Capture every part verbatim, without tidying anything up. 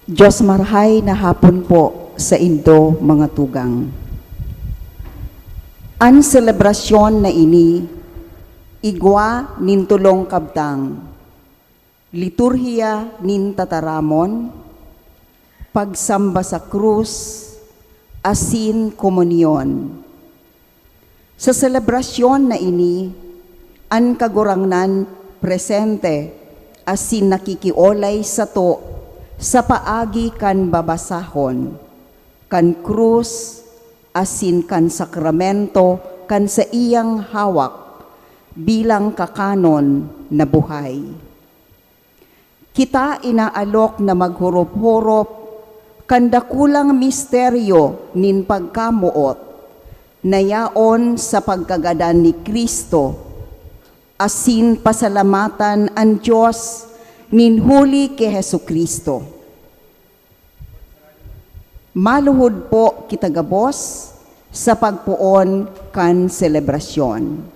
Diyos marhay na hapon po sa indo, mga tugang. An selebrasyon na ini, igwa nin tolong kabtang, liturhiya nin tataramon, pagsamba sa krus, asin komunyon. Sa selebrasyon na ini, an Kagurangnan presente asin nakikiolay sato sa paagi kan babasahon, kan krus, asin kan sakramento kan saiyang hawak bilang kakanon na buhay. Kita inaalok na maghorop-horop kan dakulang misteryo nin pagkamoot na yaon sa pagkagadan ni Cristo, asin pasalamatan an Dios nin huli ki Jesu-Cristo. Maluhod po kita gabos sa pagpoon kan selebrasyon.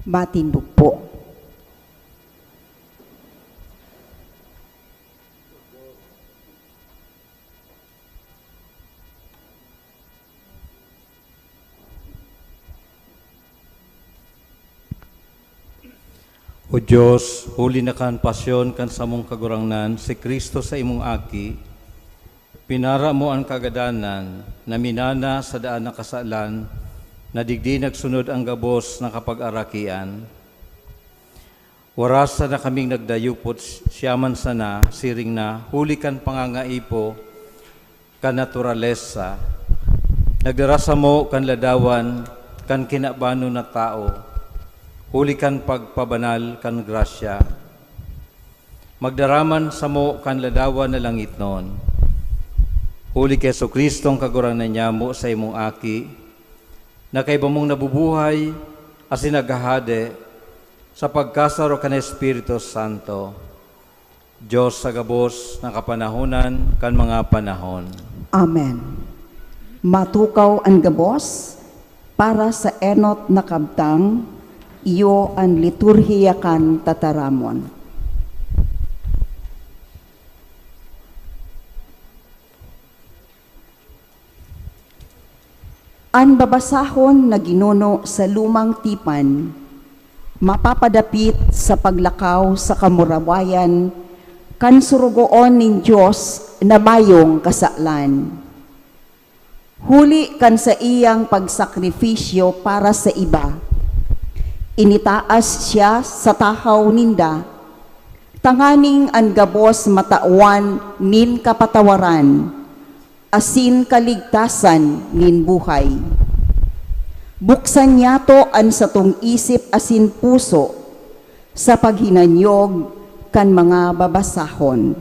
Matindog po. O Dios, huli na kan pasyon kan samong Kagurangnan, si Cristo sa imong Aki, pinara mo an kagadanan na minana sa daan na kasalan, na digdi nagsunod an gabos na kapag-arakian. Waras sana kaming nagdayupot, siya man sana, siring na, huli kan pangangaipo kan naturalesa, nagdara samo kan ladawan kan kinabanon na tawo, huli kan pagpabanal kan grasya. Magdara man samo kan ladawan na langitnon, huli ki Jesu-Cristong Kagurangnan nyamo, sa imong Aki, na kaiba mong nabubuhay asin naghahade sa pagkasaro kan Espiritu Santo, Dios sa gabos na kapanahonan kan mga panahon. Amen. Matukaw an gabos para sa enot na kabtang, Iyo an liturhiya kan tataramon. An babasahon na ginuno sa lumang tipan mapapadapit sa paglakaw sa kamurawayan kan sorogoon nin Dios na mayong kasalan. Huli kan saiyang pagsakripisyo para sa iba, initaas siya sa tahaw ninda, tanganing an gabos matawan nin kapatawaran asin kaligtasan nin buhay. Buksan niyato an satong isip asin puso sa paghinanyog kan mga babasahon.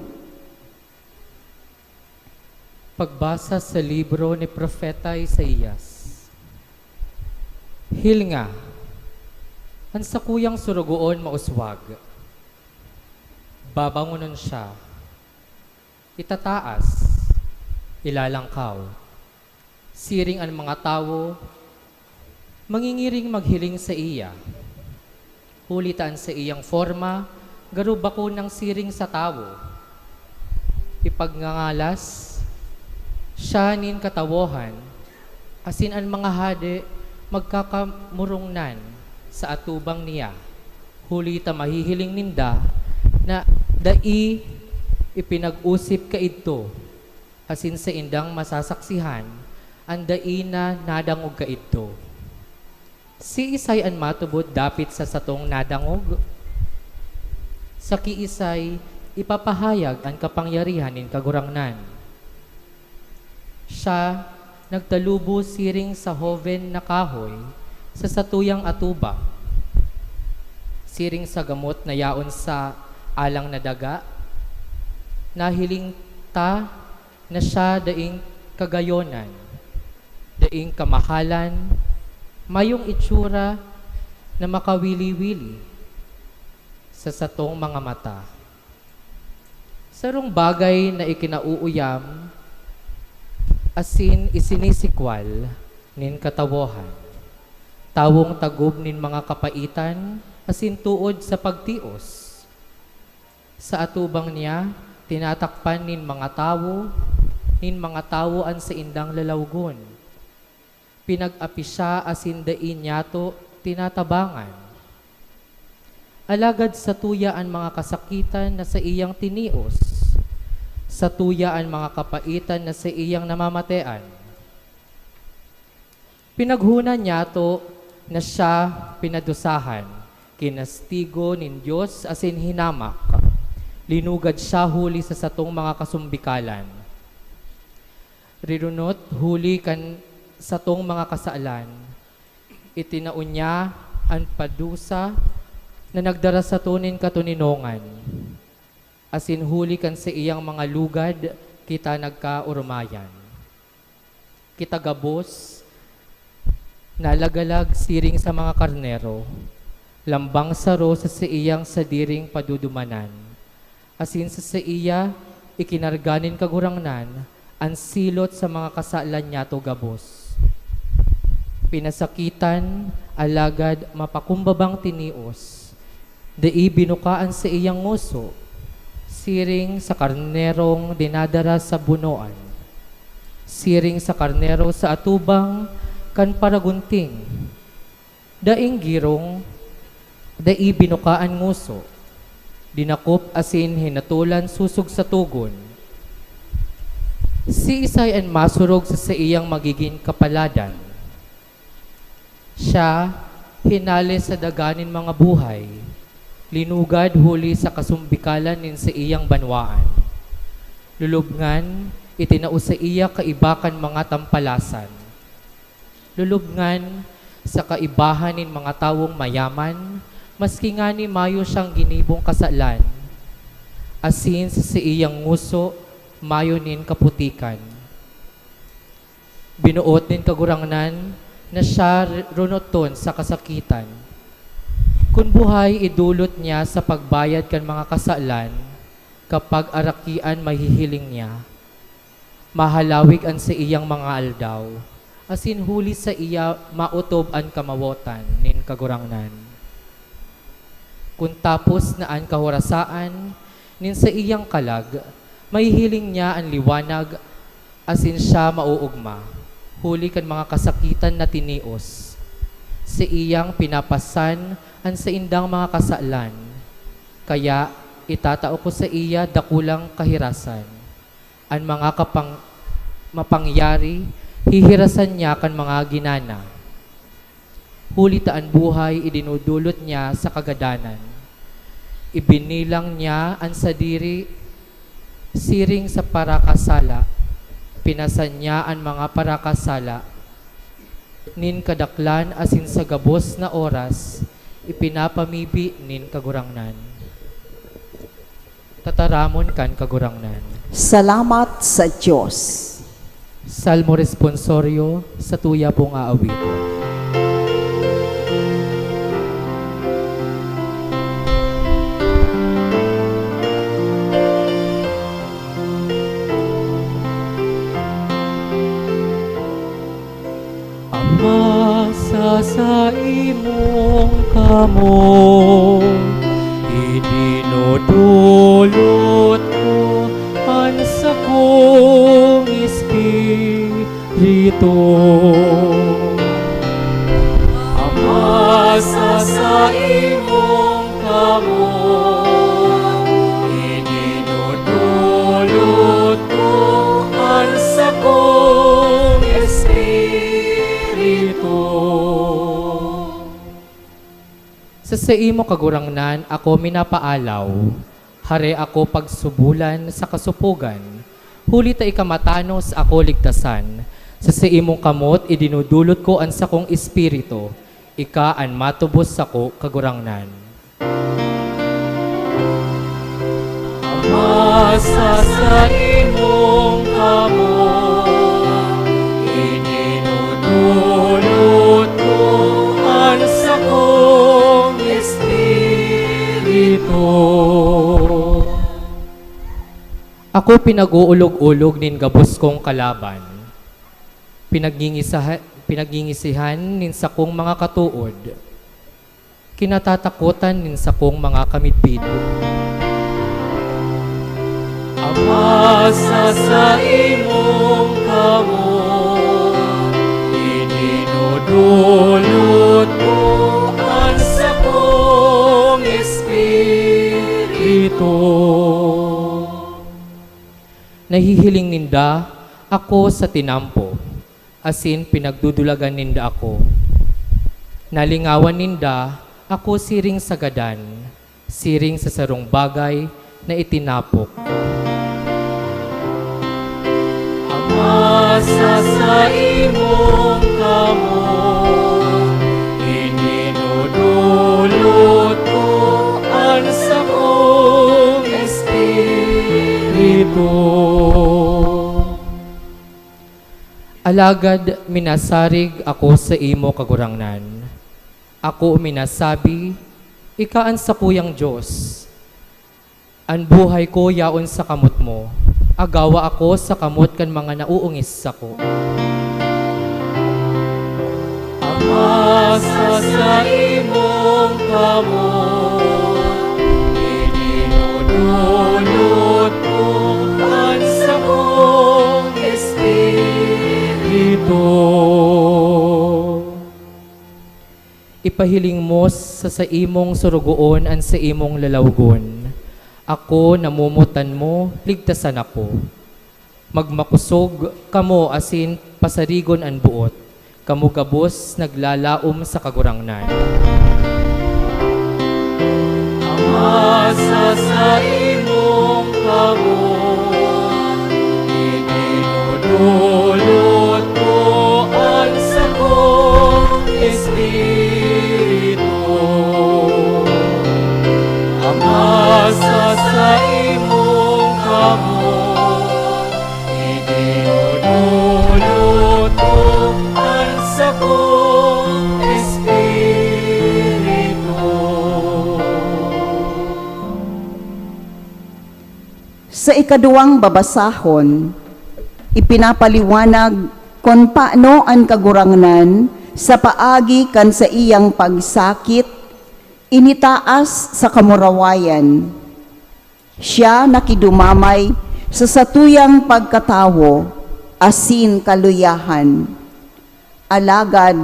Pagbasa sa libro ni Propeta Isaias. Hilnga, an sakuyang sorogoon mauswag. Babangonon siya. Itataas, ilalangkaw. Siring an mga tawo, mangingiring maghiling saiya. Huli ta an saiyang forma garo bako nang siring sa tawo. Ipagngangalas siya nin katawohan, asin an mga hade magkakamurongnan sa atubang niya. Huli ta mahihiling ninda na dai ipinag-osip kaidto, asin saindang masasaksihan an dai na nadangog kaidto. Siisay an matubod dapit sa satong nadangog? Sa kiisay ipapahayag an kapangyarihan nin Kagurangnan? Siya nagtalubo siring sa hoven na kahoy sa satuyang atubang, siring sa gamot na yaon sa alang na daga. Nahiling ta na siya daing kagayonan, daing kamahalan, mayong itsura na makawili-wili sa satong mga mata. Sarong bagay na ikinauuyam asin isinisikwal nin katawohan, tawong tagob nin mga kapaitan asin tuod sa pagtios. Sa atubang niya, tinatakpan nin mga tawo, nin mga tawo an saindang lalawgon. Pinag-api siya asin dai niyato tinatabangan. Alagad satuya an mga kasakitan na saiyang tinios, satuya an mga kapaitan na saiyang namamatean. Pinaghona niyato na siya pinadusahan, kinastigo nin Dios asin hinamak. Linugad siya huli sa satong mga kasumbikalan. Rirunot huli kan satong mga kasalan, itinao niya an padusa na nagdara sato nin katoninongan, asin huli kan saiyang mga lugad kita nagkaoromayan. Kita gabos nalagalag siring sa mga karnero, lambang saro sa saiyang sadiring padudumanan, asin sa saiya ikinarga nin Kagurangnan an silot sa mga kasalan niyato gabos. Pinasakitan, alagad mapakumbabang tinios, dai binuka an saiyang ngoso, siring sa karnerong dinadara sa bunoan, siring sa karnero sa atubang kan paragunting. Daing girong, dai binuka an ngoso, dinakop asin hinatolan sosog sa togon. Siisay an masurog sa saiyang magigin kapaladan? Siya hinale sa daga nin mga buhay, linugad huli sa kasumbikalan nin saiyang banwaan. Lulubngan, itinao saiya kaiba kan mga tampalasan. Lulubngan sa kaibahan nin mga tawong mayaman, maski ngani mayo siyang ginibong kasalan, asin sa saiyang ngoso mayo nin kaputikan. Binoot nin Kagurangnan na siya runoton sa kasakitan. Kun buhay, idolot niya sa pagbayad kan mga kasalan, kapag arakian mahihiling niya. Mahalawig an saiyang mga aldaw, asin huli saiya maotob an kamawotan nin Kagurangnan. Kun tapos na an kahorasaan nin saiyang kalag, mahihiling niya an liwanag asin siya maoogma, huli kan mga kasakitan na tinios. Saiyang pinapasan an saindang mga kasalan, kaya itatao ko saiya dakulang kahirasan. An mga kapang-, mapangyari, hihirasan niya kan mga ginana. Huli ta an buhay idinudulot niya sa kagadanan. Ibinilang niya an sadiri siring sa parakasala, pinasan niya an mga parakasala. Nin kadaklan asin sa gabos na oras, ipinapamibi nin Kagurangnan. Tataramon kan Kagurangnan. Salamat sa Dios. Salmo Responsorio sa tuya pong aawit. Ama, sa saimong kamot, idinudulot ko an sakong espiritu. Ama, sa saimong kamot, idinudulot ko an sakong espiritu. Sa saimo, Kagurangnan, ako minapaalaw, hare ako pagsubulan sa kasopogan, huli ta ika matanos ako ligtasan. Sa saimong kamot idinudulot ko an sakong espiritu, ika an matubos sako, Kagurangnan. Ama, sa saimong kamot, idinudulot ko an sakong espiritu. Ako pinag-uulog-ulog nin gabos kong kalaban, pinagngingisa-, pinagngingisihan nin sakong mga katood, kinatatakotan nin sakong mga kamidbid. Ama, sa saimong kamot, idinudulot ko an sakong espiritu. Nahihiling ninda ako sa tinampo, asin pinagdudulagan ninda ako. Nalingawan ninda ako siring sa gadan, siring sa sarong bagay na itinapok. Ama, sa saimong kamot, idinudulot ko an sakong espiritu. Alagad minasarig ako sa imo, Kagurangnan. Ako minasabi, "Ika an sakuyang Dios." An buhay ko yaon sa kamot mo, agawa ako sa kamot kan mga nauungis sako. Ama, sa saimong kamot, idinudulot ko an sakong espiritu. Ipahiling mo sa saimong sorogoon an saimong lalawgon. Ako, namomotan mo, ligtasan ako. Magmakosog kamo asin pasarigon an boot, kamo gabos naglalaom sa Kagurangnan. Ama, sa saimong kamot, idinudulot ko an sakong espiritu. Ama, sa saimong kamot, idinudulot ko an sakong espiritu. Sa ikaduwang babasahon, ipinapaliwanag kun paano an Kagurangnan sa paagi kan saiyang pagsakit, Initaas sa kamurawayan. Siya nakidumamay sa satuyang pagkatawo asin kaluyahan. Alagad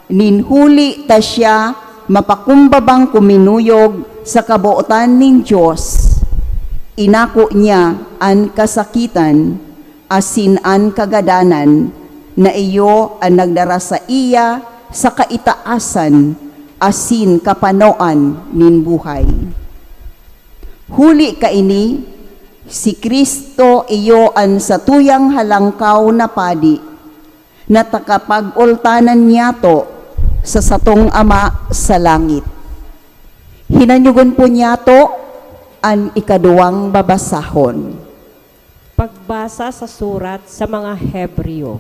nin huli ta siya mapakumbabang kuminuyog sa kabotan nin Dios, inako niya an kasakitan asin an kagadanan na iyo an nagdara saiya sa kaitaasan asin kapanoan nin buhay. Huli kaini, si Cristo iyo an satuyang halangkaw na padi na takapag-ultanan niyato sa satong Ama sa langit. Hinanyogon po niyato an ikaduwang babasahon. Pagbasa sa surat sa mga Hebreo.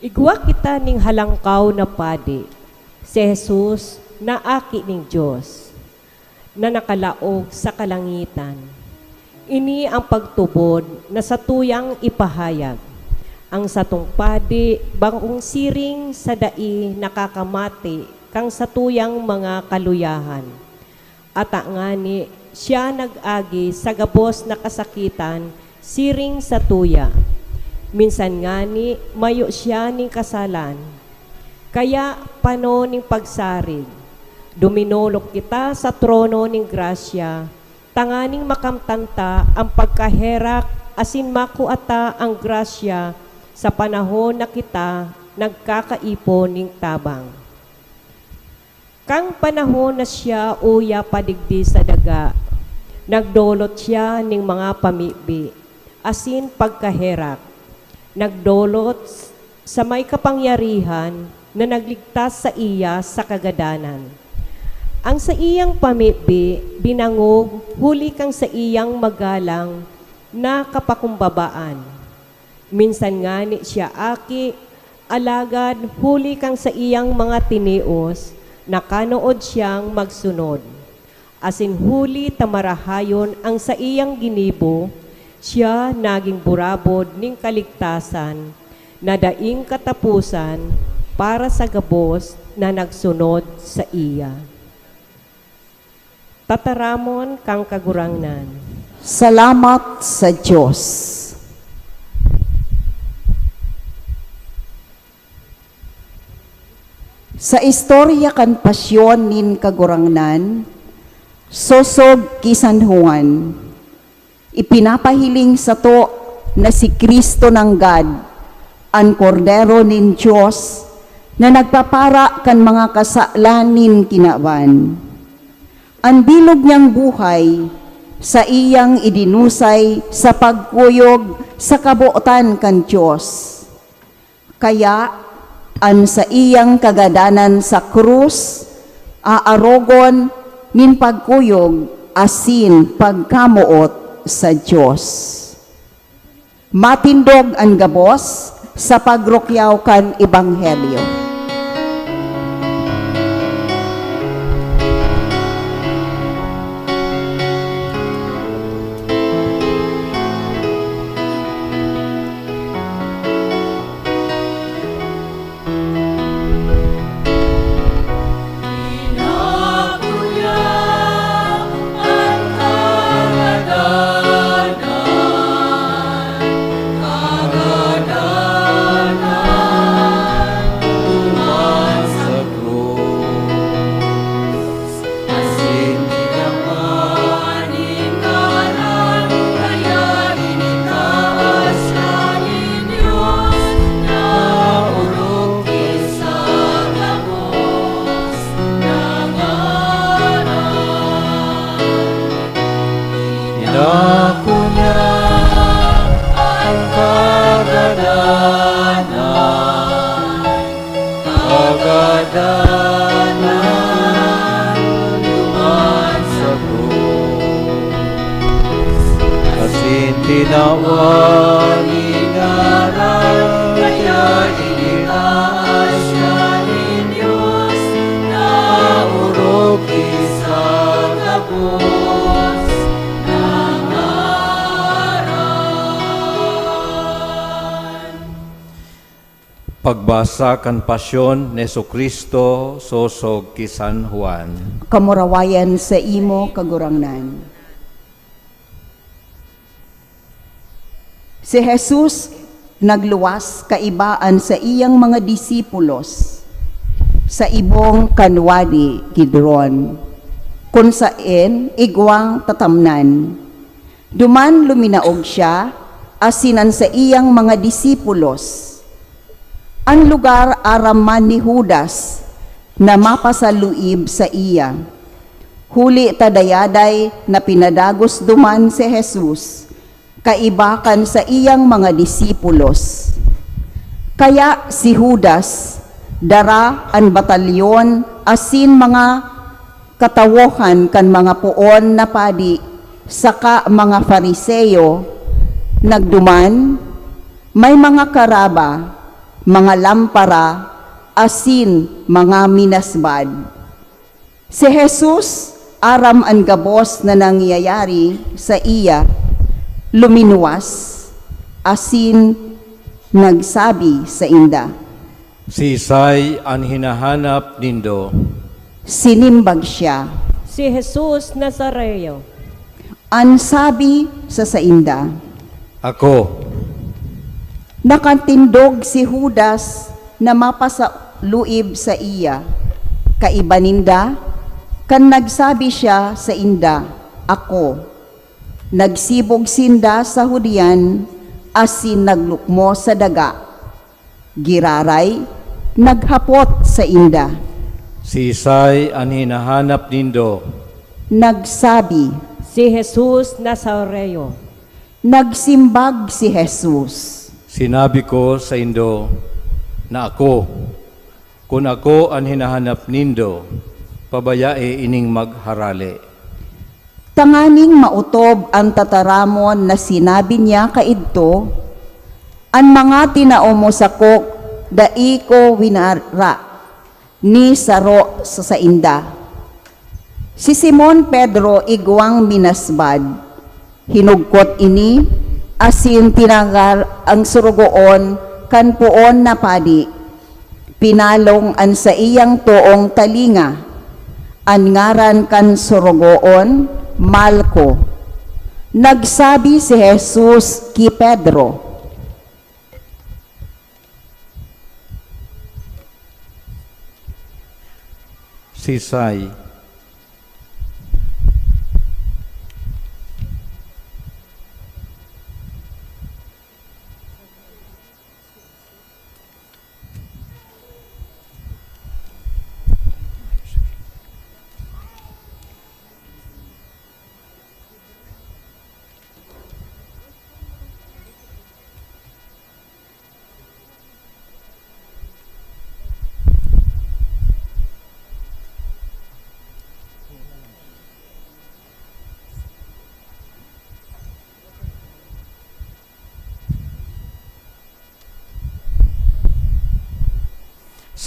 Igwa kita ning halangkaw na padi, si Jesus na Aki nin Dios, na nakalaog sa kalangitan. Ini ang pagtubod na satuyang ipahayag. Ang satong padi bakong siring sa dai nakakamati kan satuyang mga kaluyahan. Ata ngani, siya nag-agi sa gabos na kasakitan siring satuya. Minsan ngani, mayo siya nin kasalan. Kaya, pano nin pagsarig, duminolok kita sa trono nin grasya, tanganing makamtan ta an pagkaherak asin makua ta an grasya sa panahon na kita nagkakaipon nin tabang. Kan panahon na siya uya pa digdi sa daga, nagdolot siya nin mga pamibi asin pagkaherak. Nagdolot sa may kapangyarihan na nagligtas saiya sa kagadanan. An saiyang pamibi dinangog huli kan saiyang magalang na kapakumbabaan. Minsan ngani siya aki, alagad huli kan saiyang mga tinios, nakanood siyang magsunod. Asin huli ta marahayon an saiyang ginibo, siya nagin burabod nin kaligtasan na daing kataposan para sa gabos na nagsunod saiya. Tataramon kan Kagurangnan. Salamat sa Dios. Sa istorya kan pasyon nin Kagurangnan, sosog ki San Juan, ipinapahiling sato na si Cristo nanggad, an Kordero nin Dios na nagpapara kan mga kasalan nin kinaban. An bilog niyang buhay, saiyang idinusay sa pagkuyog sa kabotan kan Dios. Kaya, an saiyang kagadanan sa krus, aarogon nin pagkuyog asin pagkamoot sa Dios. Matindog an gabos sa pagrukyaw kan Ebanghelyo. Asin kinaban nin ngaran, kaya initaas siya nin Dios na orog ki sa gabos na ngaran. Inako niya an kagadanan. Kagadanan duman sa krus. Asin tinawan nin ngaran, kaya initaas siya nin Dios na orog ki sa gabos na ngaran. Pagbasa kan Pasyon ni Jesu-Cristo sosog ki San Juan. Kamurawayan saimo, Kagurangnan. Si Jesus nagluwas kaiba an saiyang mga disipulos sa ibong kan Wadi Kidron, kun saen igwang tatamnan. Duman luminaog siya asin an saiyang mga disipulos. An lugar aram man ni Judas na mapasaluib saiya, huli ta dayaday na pinadagos duman si Jesus kaiba kan saiyang mga disipulos. Kaya si Judas dara an batalyon asin mga katawohan kan mga poon na padi saka mga Fariseo nagduman, may mga karaba, mga lampara, asin mga minasbad. Si Jesus, aram an gabos na nangyayari saiya, luminuwas asin nagsabi sainda, "Siisay an hinahanap nindo?" Sinimbag siya, "Si Jesus Nazareo." An sabi sa sainda, "Ako." Nakatindog si Judas na mapasaluib saiya, kaiba ninda, kan nagsabi siya sainda, "Ako." Nagsibog sinda sa hudian asin naglukmos sa daga. Giraray, naghapot sainda, "Siisay an hinahanap nindo?" Nagsabi, "Si Jesus Nazareo." Nagsimbag si Jesus, "Sinabi ko saindo na ako. Kun ako an hinahanap nindo, pabayae ining magharale." Tanganing maotob an tataramon na sinabi niya kaidto, "An mga tinao mo sako, dai ko winara ni saro sa sainda." Si Simon Pedro igwang minasbad, hinugkot ini asin tinagal ang sorogoon kan poon na padi. Pinalong an saiyang toong talinga. An ngaran kan sorogoon, Malco. Nagsabi si Jesus ki Pedro, "Siisay?"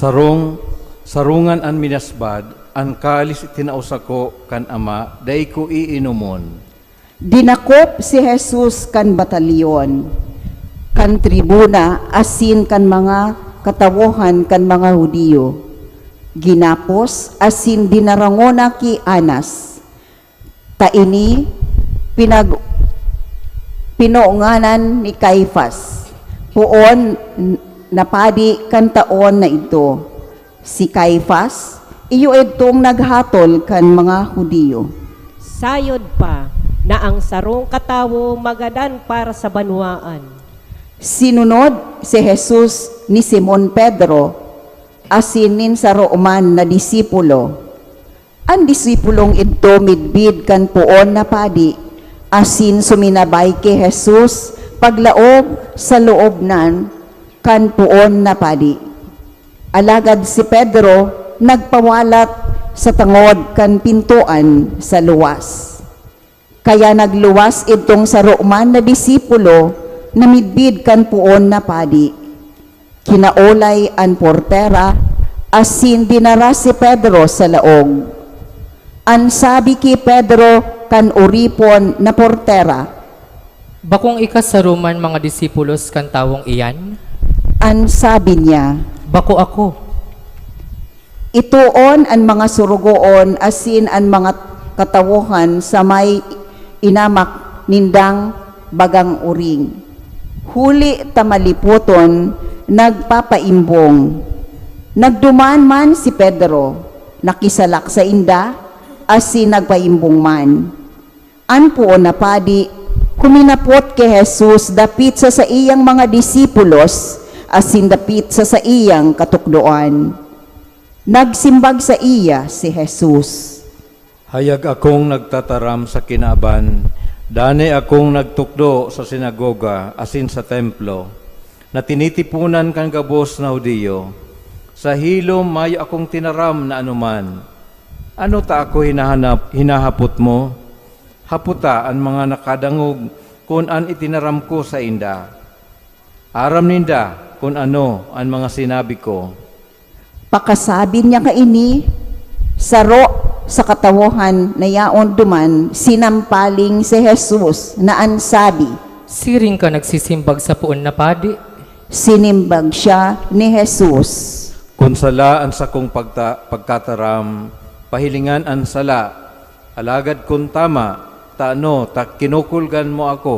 "Sarong, sarungan an minasbad, an kalis itinao sako kan Ama, dai ko iinomon." Dinakop si Jesus kan batalyon, kan tribuna asin kan mga katawohan kan mga Judio. Ginapos asin dinarangona ki Anas. Ta ini pinag-, pinonganan ni Caifas, poon na padi kan taon na idto. Si Caifas, iyo idtong naghatol kan mga Judio. Sayod pa na ang sarong katawo magadan para sa banwaan. Sinunod si Jesus ni Simon Pedro asin nin saro man na disipulo. An disipulong idto midbid kan poon na padi asin suminabay ki Jesus paglaog sa loob nan kan poon na padi. Alagad si Pedro nagpawalat sa tangod kan pintoan sa luwas. Kaya nagluwas idtong saro man na disipulo na midbid kan poon na padi. Kinaolay an portera asin dinara si Pedro sa laog. An sabi ki Pedro kan oripon na portera, "Bakong ika saro man mga disipulos kan tawong iyan?" An sabi niya, "Bako ako." Itoon an mga sorogoon asin an mga katawohan sa may inamak nindang bagang uring, huli ta malipoton nagpapaimbong. Nagduman man si Pedro, nakisalak sainda, asin nagpaimbong man. An poon na padi huminapot ki Jesus dapit sa saiyang mga disipulos asin dapit sa saiyang katukdoan. Nagsimbag saiya si Jesus, "Hayag akong nagtataram sa kinaban, danay akong nagtukdo sa sinagoga asin sa Templo, na tinitiponan kan gabos na Judio. Sa hilom mayo akong tinaram na anoman. Ano ta ako hinahanap, hinahapot mo? Hapota an mga nakadangog kun an itinaram ko sainda. Aram ninda kun ano an mga sinabi ko." Pakasabi niya kaini, saro sa katawohan na yaon duman sinampaling si Jesus na an sabi, "Siring ka nagsisimbag sa poon na padi." Sinimbag siya ni Jesus, "Kun sala an sakong pagta-, pagkataram, pahilingan an sala. Alagad kun tama, tano ta kinukulgan mo ako?"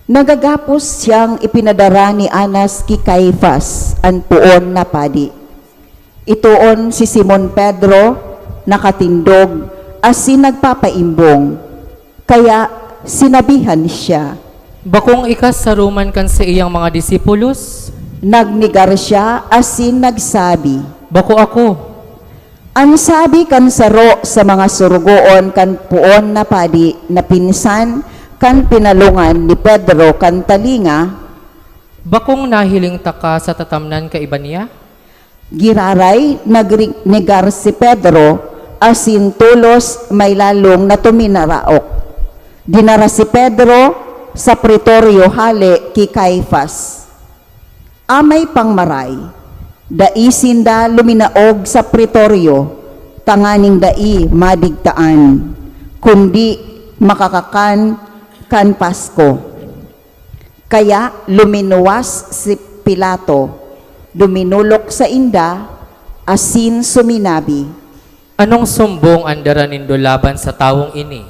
Nagagapos siyang ipinadara ni Anas ki Caifas, an poon na padi. Itoon si Simon Pedro, nakatindog, asin nagpapaimbong. Kaya sinabihan siya, "Bakong ika saro man kan saiyang mga disipulos?" Nagnegar siya asin nagsabi, "Bako ako." An sabi kan saro sa mga sorogoon kan poon na padi na pinsan kan pinalongan ni Pedro kan talinga, "Bakong nahiling taka sa tatamnan kaiba niya?" Giraray nagri-, negar si Pedro, asin tolos may lalong natuminaraok. Dinara si Pedro sa pretoryo hale ki Caifas. Amay pang maray, dai sinda luminaog sa pretoryo, tanganing dai madigtaan, kundi makakakan kan Pasko. Kaya luminuwas si Pilato, duminolok sainda, asin suminabi, "Anong sumbong an dara nindo laban sa tawong ini?"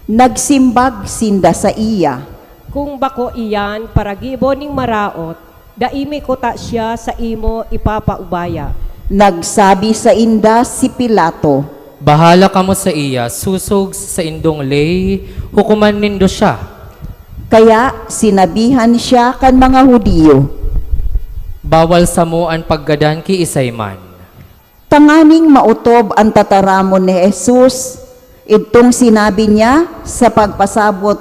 Nagsimbag sinda saiya, "Kun bako iyan, paragibo nin maraot, dai mi kuta siya saimo ipapaubaya." Nagsabi sainda si Pilato, "Bahala kamo saiya, sosog sa saindong ley, hukoman nindo siya." Kaya sinabihan siya kan mga Judio, "Bawal samo an paggadan ki isay man." Tanganing maotob an tataramon ni Jesus, idtong sinabi niya sa pagpasabot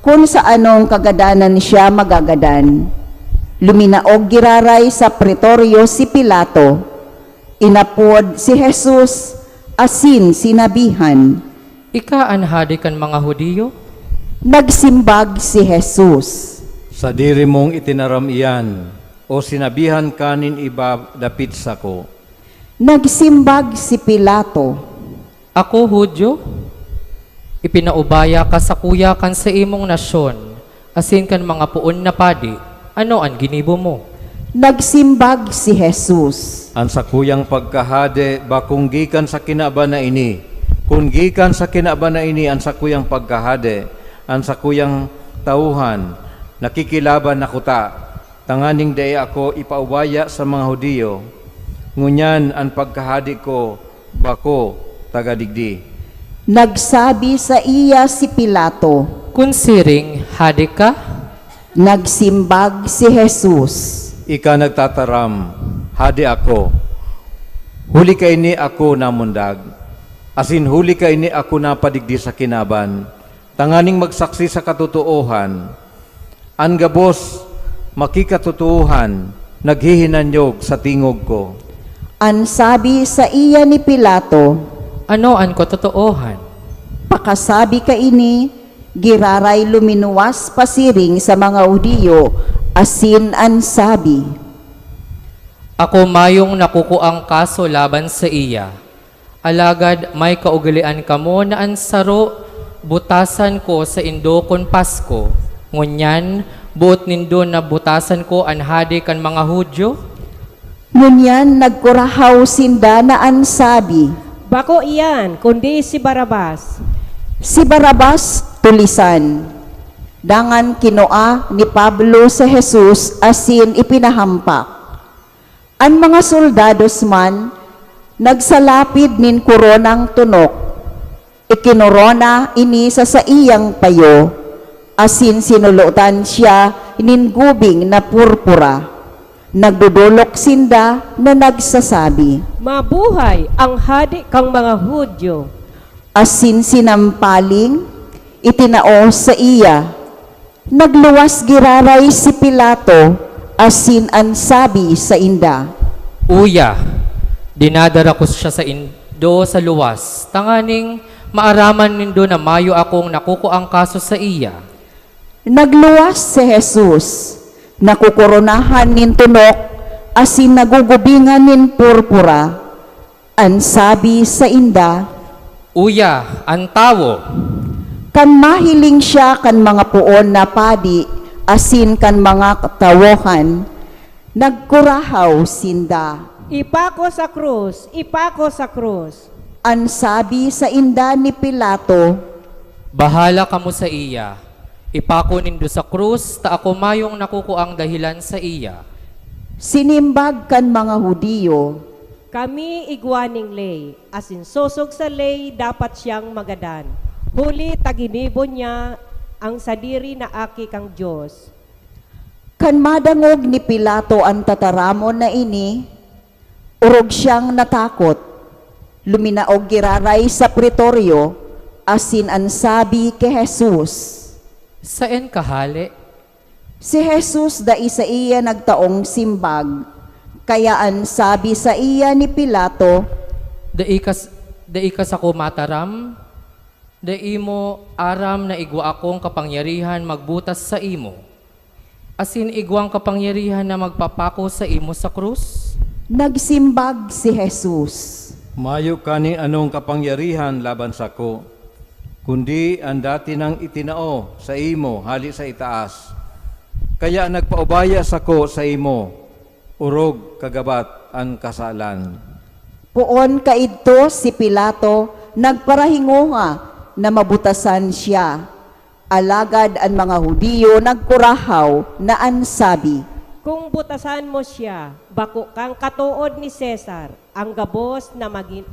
kun sa anong kagadanan siya magagadan. Luminaog giraray sa pretoryo si Pilato. Inapod si Jesus asin sinabihan, "Ika an hade kan mga Judio?" Nagsimbag si Jesus, "Sadiri mong itinaram iyan, o sinabihan ka nin iba dapit sako?" Nagsimbag si Pilato, "Ako Judio? Ipinaubaya ka sakuya kan saimong nasyon asin kan mga poon na padi. Ano an ginibo mo?" Nagsimbag si Jesus, "An sakuyang pagkahade bakong gikan sa kinaban na ini. Kun gikan sa kinaban na ini an sakuyang pagkahade, an sakuyang tawhan, nakikilaban na kuta, tanganing dai ako ipaubaya sa mga Judio. Ngunyan an pagkahade ko bako taga digdi." Nagsabi saiya si Pilato, "Kun siring, hade ka?" Nagsimbag si Jesus, "Ika nagtataram, hade ako. Huli kaini ako namundag, asin huli kaini ako napadigdi sa kinaban, tanganing magsaksi sa katotoohan. An gabos makikatotoohan naghihinanyog sa tingog ko." An sabi saiya ni Pilato, "Ano an katotoohan?" Pakasabi kaini, giraray luminuwas pasiring sa mga Judio asin an sabi, "Ako mayong nakukuang kaso laban saiya. Alagad may kaugalean kamo na an saro butasan ko saindo kun Pasko, ngunyan Boot nindo na butasan ko an hade kan mga Judio? Ngunyan nagkurahaw sinda na an sabi, Bako iyan, kundi si Barabas. Si Barabas tulisan. Dangan kinua ni Pablo si Jesus asin ipinahampak. An mga soldados man nagsalapid nin koronang tunok. Ikinorona ini sa saiyang payo, asin sinulotan siya nin gubing na purpura. Nagdodolok sinda na nagsasabi, Mabuhay ang hade kan mga Judio! Asin sinampaling itinao saiya. Nagluwas giraray si Pilato asin an sabi sainda, Uya, dinadara ko siya saindo sa luwas, tanganing maaraman nindo na mayo akong nakukuang kaso saiya. Nagluwas si Jesus, nakukoronahan nin tunok asin nagugubingan nin purpura. An sabi sainda, Uya, an tawo! Kan mahiling siya kan mga poon na padi asin kan mga tawohan, nagkurahaw sinda, Ipako sa krus! Ipako sa krus! An sabi sainda ni Pilato, Bahala kamo saiya. Ipako nindo sa krus, ta ako mayong nakukuang dahelan saiya. Sinimbag kan mga Judio, Kami igwa nin ley, asin sosog sa ley dapat siyang magadan, huli ta ginibo niya an sadiri na aki kan Dios. Kan madangog ni Pilato an tataramon na ini, orog siyang natakot. Luminaog giraray sa pretoryo asin an sabi ki Jesus, Saen ka hale? Si Jesus dai saiya nagtaong simbag, kaya an sabi saiya ni Pilato, Dai ka, dai ka sako mataram? Dai mo aram na igwa akong kapangyarihan magbutas saimo, asin igwang kapangyarihan na magpapako saimo sa krus? Nagsimbag si Jesus, Mayo ka nin anong kapangyarihan laban sako, kundi an dati nang itinao saimo hale sa itaas. Kaya nagpaubaya sako saimo, orog kagabat an kasalan. Poon kaidto si Pilato nagparahingoha na mabutasan siya. Alagad an mga Judio nagkurahaw na an sabi, Kung butasan mo siya, bako kang katood ni Cesar, an gabos na magi-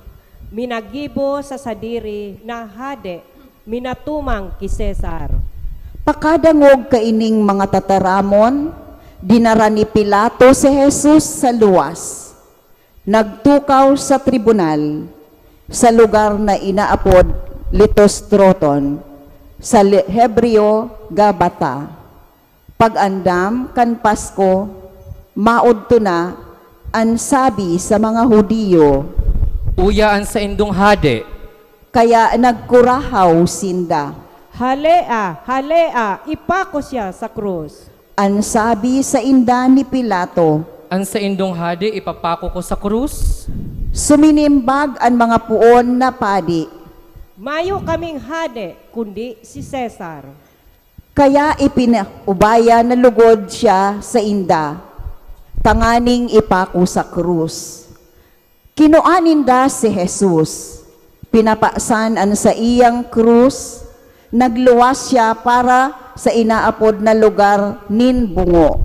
minagibo sa sadiri na hade minatumang ki Cesar. Pakadangog kaining mga tataramon, dinara ni Pilato si Jesus sa luwas. Nagtukaw sa tribunal, sa lugar na inaapod Litostroton, sa Hebreo, Gabata. Pag-andam kan Pasko, maodto na an sabi sa mga Judio, Uya an saindong hade! Kaya nagkurahaw sinda, Halea! Halea! Ipako siya sa krus! An sabi sainda ni Pilato, An saindong hade ipapako ko sa krus? Suminimbag an mga poon na padi, Mayo kaming hade kundi si Cesar. Kaya ipinaubaya na lugod siya sainda, tanganing ipako sa krus. Kinua ninda si Jesus, pinapasan an saiyang krus, nagluwas siya para sa inaapod na lugar nin bungo,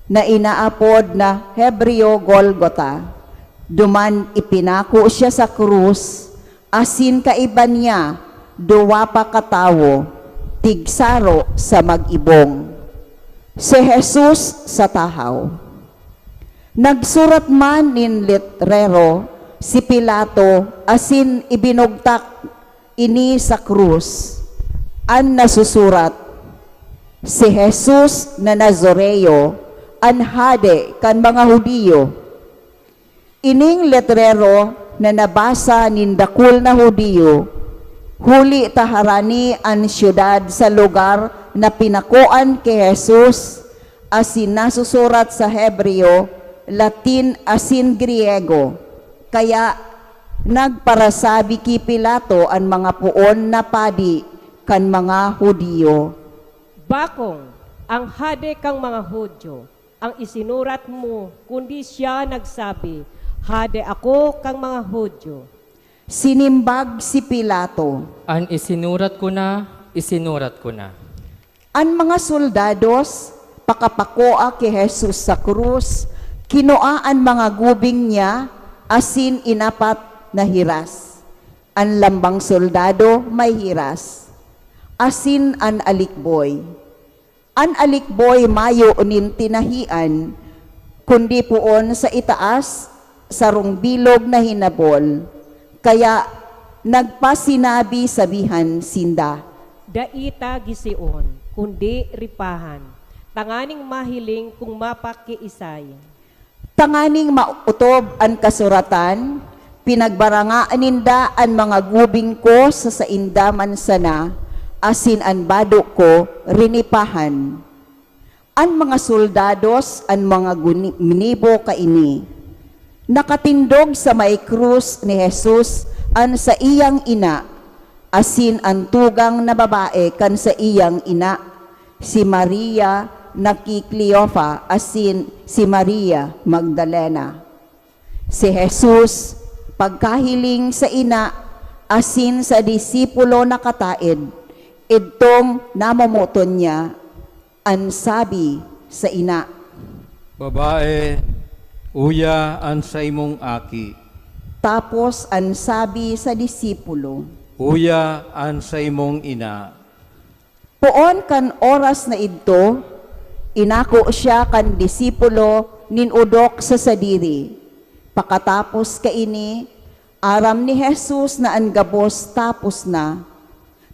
na inaapod na Hebreo Golgota. Duman ipinako siya sa krus, asin kaiba niya duwa pa katawo, tigsaro sa mag-ibong. Si Jesus sa tahaw. Nagsurat man nin letrero si Pilato asin ibinugtak ini sa krus. An nasusurat, "Si Jesus na Nazareo, an Hade kan mga Judio." Ining letrero na nabasa nin dakul na Judio, huli ta harani an syudad sa lugar na pinakoan ki Jesus, asin nasusurat sa Hebreo, Latin asin Griego. Kaya nagparasabi ki Pilato an mga poon na padi kan mga Judio. Bakong, "Ang hade kan mga Judio, ang isinurat mo, kundi siya nagsabi, 'Hade ako kan mga Judio.'" Sinimbag si Pilato, "An isinurat ko na, isinurat ko na." An mga soldados, pakapakua ki Jesus sa krus, kinua an mga gubing niya asin inapat na hiras. An lambang soldado may hiras, asin an alikboy. An alikboy mayo nin tinahian, kundi poon sa itaas, sarong bilog na hinabol. Kaya nagpasinabi-sabihan sinda, "Dai ta gision, kundi ripahan, tanganing mahiling kun mapakiisay." Tanganing maotob an kasuratan, "Pinagbaranga ninda an mga gubing ko sa sainda man sana, asin an bado ko rinipahan." An mga soldados, an mga guni-, ginibo kaini. Nakatindog sa may krus ni Jesus an saiyang ina, asin an tugang na babae kan saiyang ina, si Maria na ki Cleofa asin si Maria Magdalena. Si Jesus, pagkahiling sa ina asin sa disipulo nakataed, idtong namomoton niya, an sabi sa ina, "Babae, uya an saimong aki." Tapos an sabi sa disipulo, "Uya an saimong ina." Poon kan oras na idto, inako siya kan disipulo nin odok sa sadiri. Pakatapos kaini, aram ni Jesus na an gabos tapos na,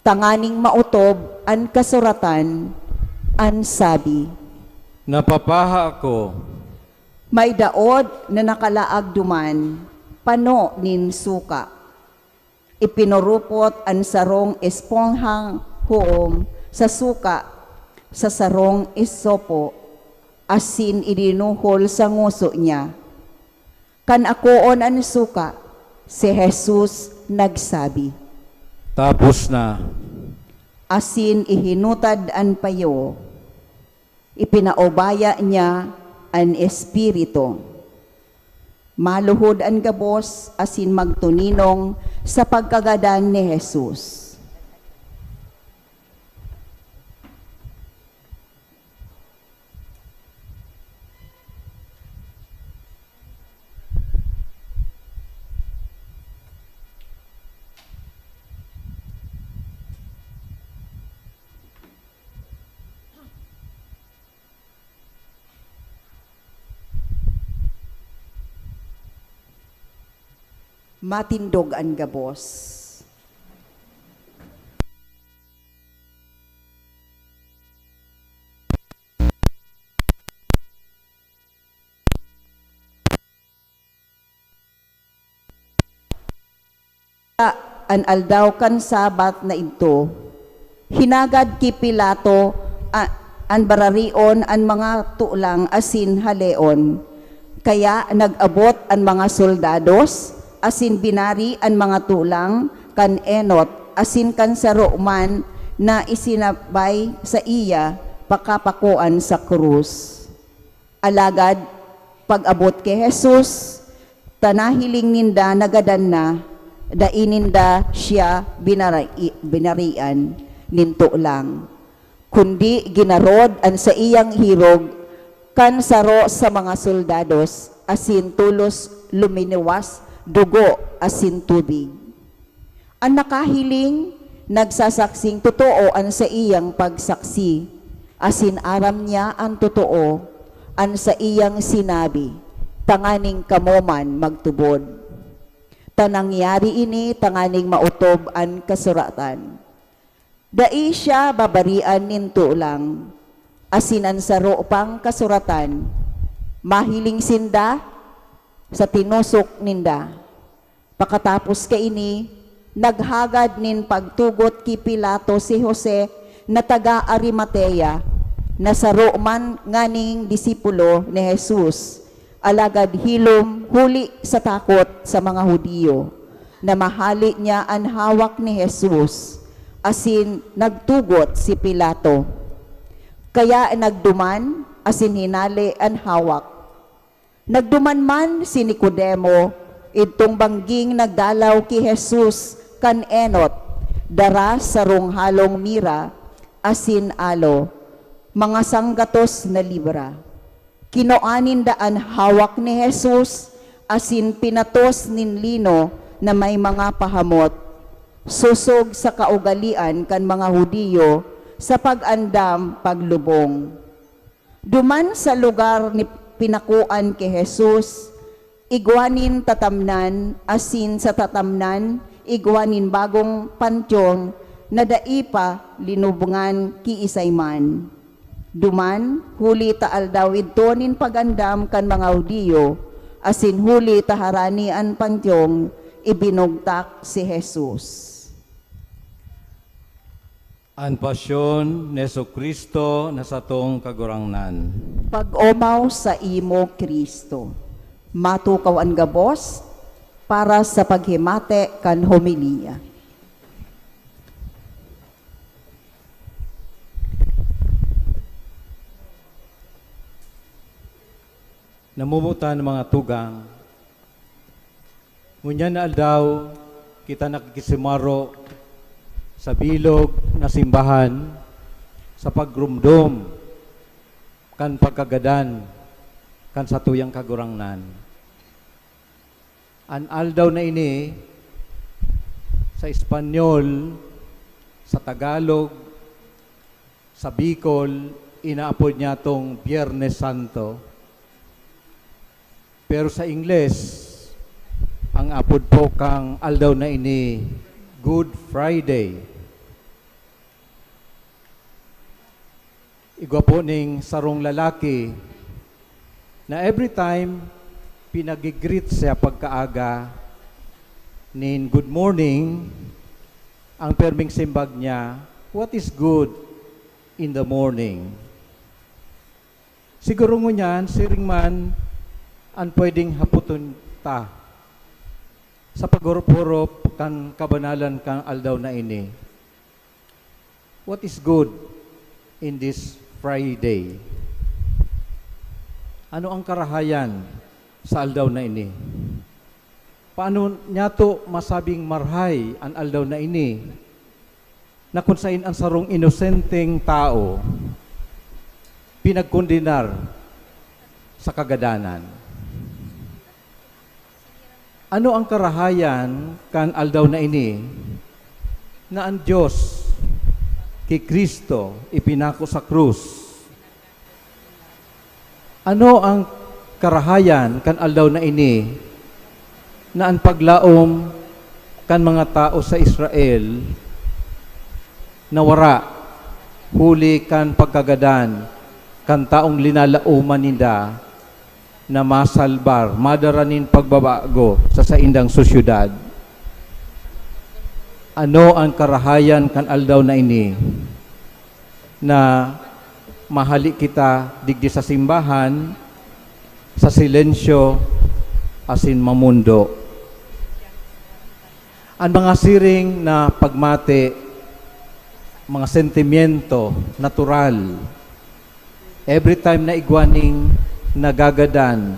tanganing maotob an kasuratan, an sabi, "Napapaha ako." May daod na nakalaag duman, pano nin suka. Ipinurupot an sarong esponhang hoom sa suka sa sarong isopo, asin idinuhol sa ngoso niya. Kan akoon an suka, si Jesus nagsabi, "Tapos na." Asin ihinutad an payo. Ipinaubaya niya an espiritu. Maluhod an gabos asin magtuninong sa pagkagadan ni Jesus. Matindog an gabos. An aldaw kan Sabbath na idto, hinagad ki Pilato a-, an bararion an mga tolang asin haleon. Kaya nag-abot an mga soldados asin binari an mga tolang kan enot asin kan saro man na isinabay saiya pakapakuan sa krus. Alagad pag-abot ki Jesus, ta nahiling ninda na gadan na, dai ninda siya binari-, binarian nin tolang, kundi ginarod an saiyang hirog kan saro sa mga soldados, asin tolos luminuwas dugo asin tubig. An nakahiling nagsasaksing totoo an saiyang pagsaksi, asin aram niya an totoo, an saiyang sinabi, tanganing kamo man magtubod. Ta nangyari ini tanganing maotob an kasuratan, "Dai siya babarian nin tolang." Asin an saro pang kasuratan, mahiling sinda sa tinosok ninda. Pakatapos kaini, naghagad nin pagtugot ki Pilato si Jose na taga Arimatea, na saro man nganing disipulo ni Jesus, alagad hilom huli sa takot sa mga Judio, na mahale niya an hawak ni Jesus, asin nagtugot si Pilato, Kaya nagduman asin hinale an hawak. Nagduman man si Nicodemo, idtong bangging nagdalaw ki Jesus kan enot, dara sarong halong mira asin alo, mga sanggatos na libra. Kinua ninda an hawak ni Jesus asin pinatos nin lino na may mga pahamot, sosog sa kaugalean kan mga Judio sa pag-andam paglubong. Duman sa lugar ni pinakuan ki Jesus, igwa nin tatamnan, asin sa tatamnan, igwa nin bagong panteon na dai pa linubngan ki isay man. Duman, huli ta aldaw idto nin pag-andam kan mga Judio, asin huli ta harani an panteon, ibinugtak si Jesus. An pasyon ni Jesu-Cristo na satong Kagurangnan. Pag-omaw saimo, Cristo. Matukaw an gabos para sa paghimate kan homilya. Namumutan ng mga tugang. Ngunyan na aldaw, kita nakikisimaro sa bilog na simbahan sa pagrumdom kan pagkagadan kan satuyang Kagurangnan. An aldaw na ini, sa Espanyol, sa Tagalog, sa Bicol, inaapod niya tong Biyernes Santo. Pero sa Ingles, ang apod po kang aldaw na ini, Good Friday. Igwa po ning sarong lalaki na every time pinag-greet siya pagkaaga nin good morning, ang perming simbag niya, "What is good in the morning?" Siguro ngunyan, siring man an pwedeng hapoton ta sa pag-orop-orop kan kabanalan kan aldaw na ini. What is good in this Friday? Ano ang karahayan sa aldaw na ini? Paano niyato masabing marhay an aldaw na ini, na kun sain an sarong inosenteng tao pinagkondenar sa kagadanan? Ano ang karahayan kan aldaw na ini na an Dios ki Cristo ipinako sa krus? Ano ang karahayan kan aldaw na ini na an paglaom kan mga tao sa Israel nawara huli kan pagkagadan kan taong linalaoman ninda na masalbar, madara nin pagbabago sa saindang sosyedad? Ano an karahayan kan aldaw na ini na mahali kita digdi sa simbahan, sa silensyo, asin mamundo? An mga siring na pagmati, mga sentimiento, natural. Every time na igwa ning nagagadan,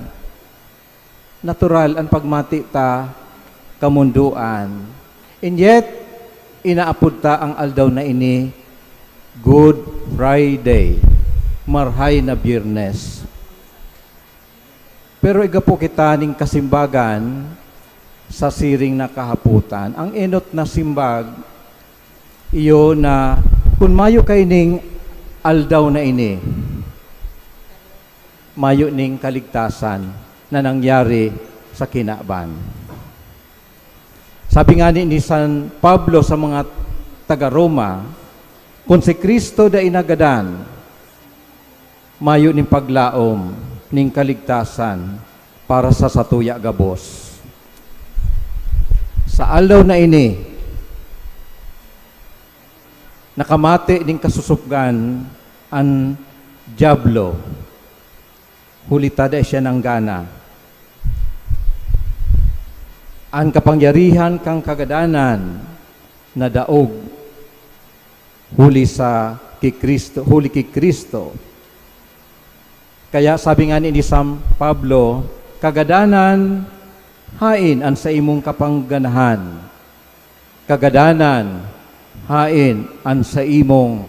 natural an pagmati ta kamundoan. And yet, inaapod ta ang aldaw na ini, Good Friday, Marhay na Biyernes. Pero igwa po kita ning kasimbagan sa siring na kahapotan. Ang enot na simbag, iyo na kun mayo kaining aldaw na ini, mayo ning kaligtasan na nangyari sa kinaban. Sabi ngani ni San Pablo sa mga taga Roma, "Kun si Cristo dai nagadan, mayo nin paglaom nin kaligtasan para sa satuya gabos." Sa aldaw na ini, nakamati nin kasusupgan an Diablo, huli ta dai siya nanggana. An kapangyarihan kan kagadanan nadaog huli sa ki Cristo, huli ki Cristo. Kaya sabi nga ni San Pablo, "Kagadanan, hain an saimong kapangganahan. Kagadanan, hain an saimong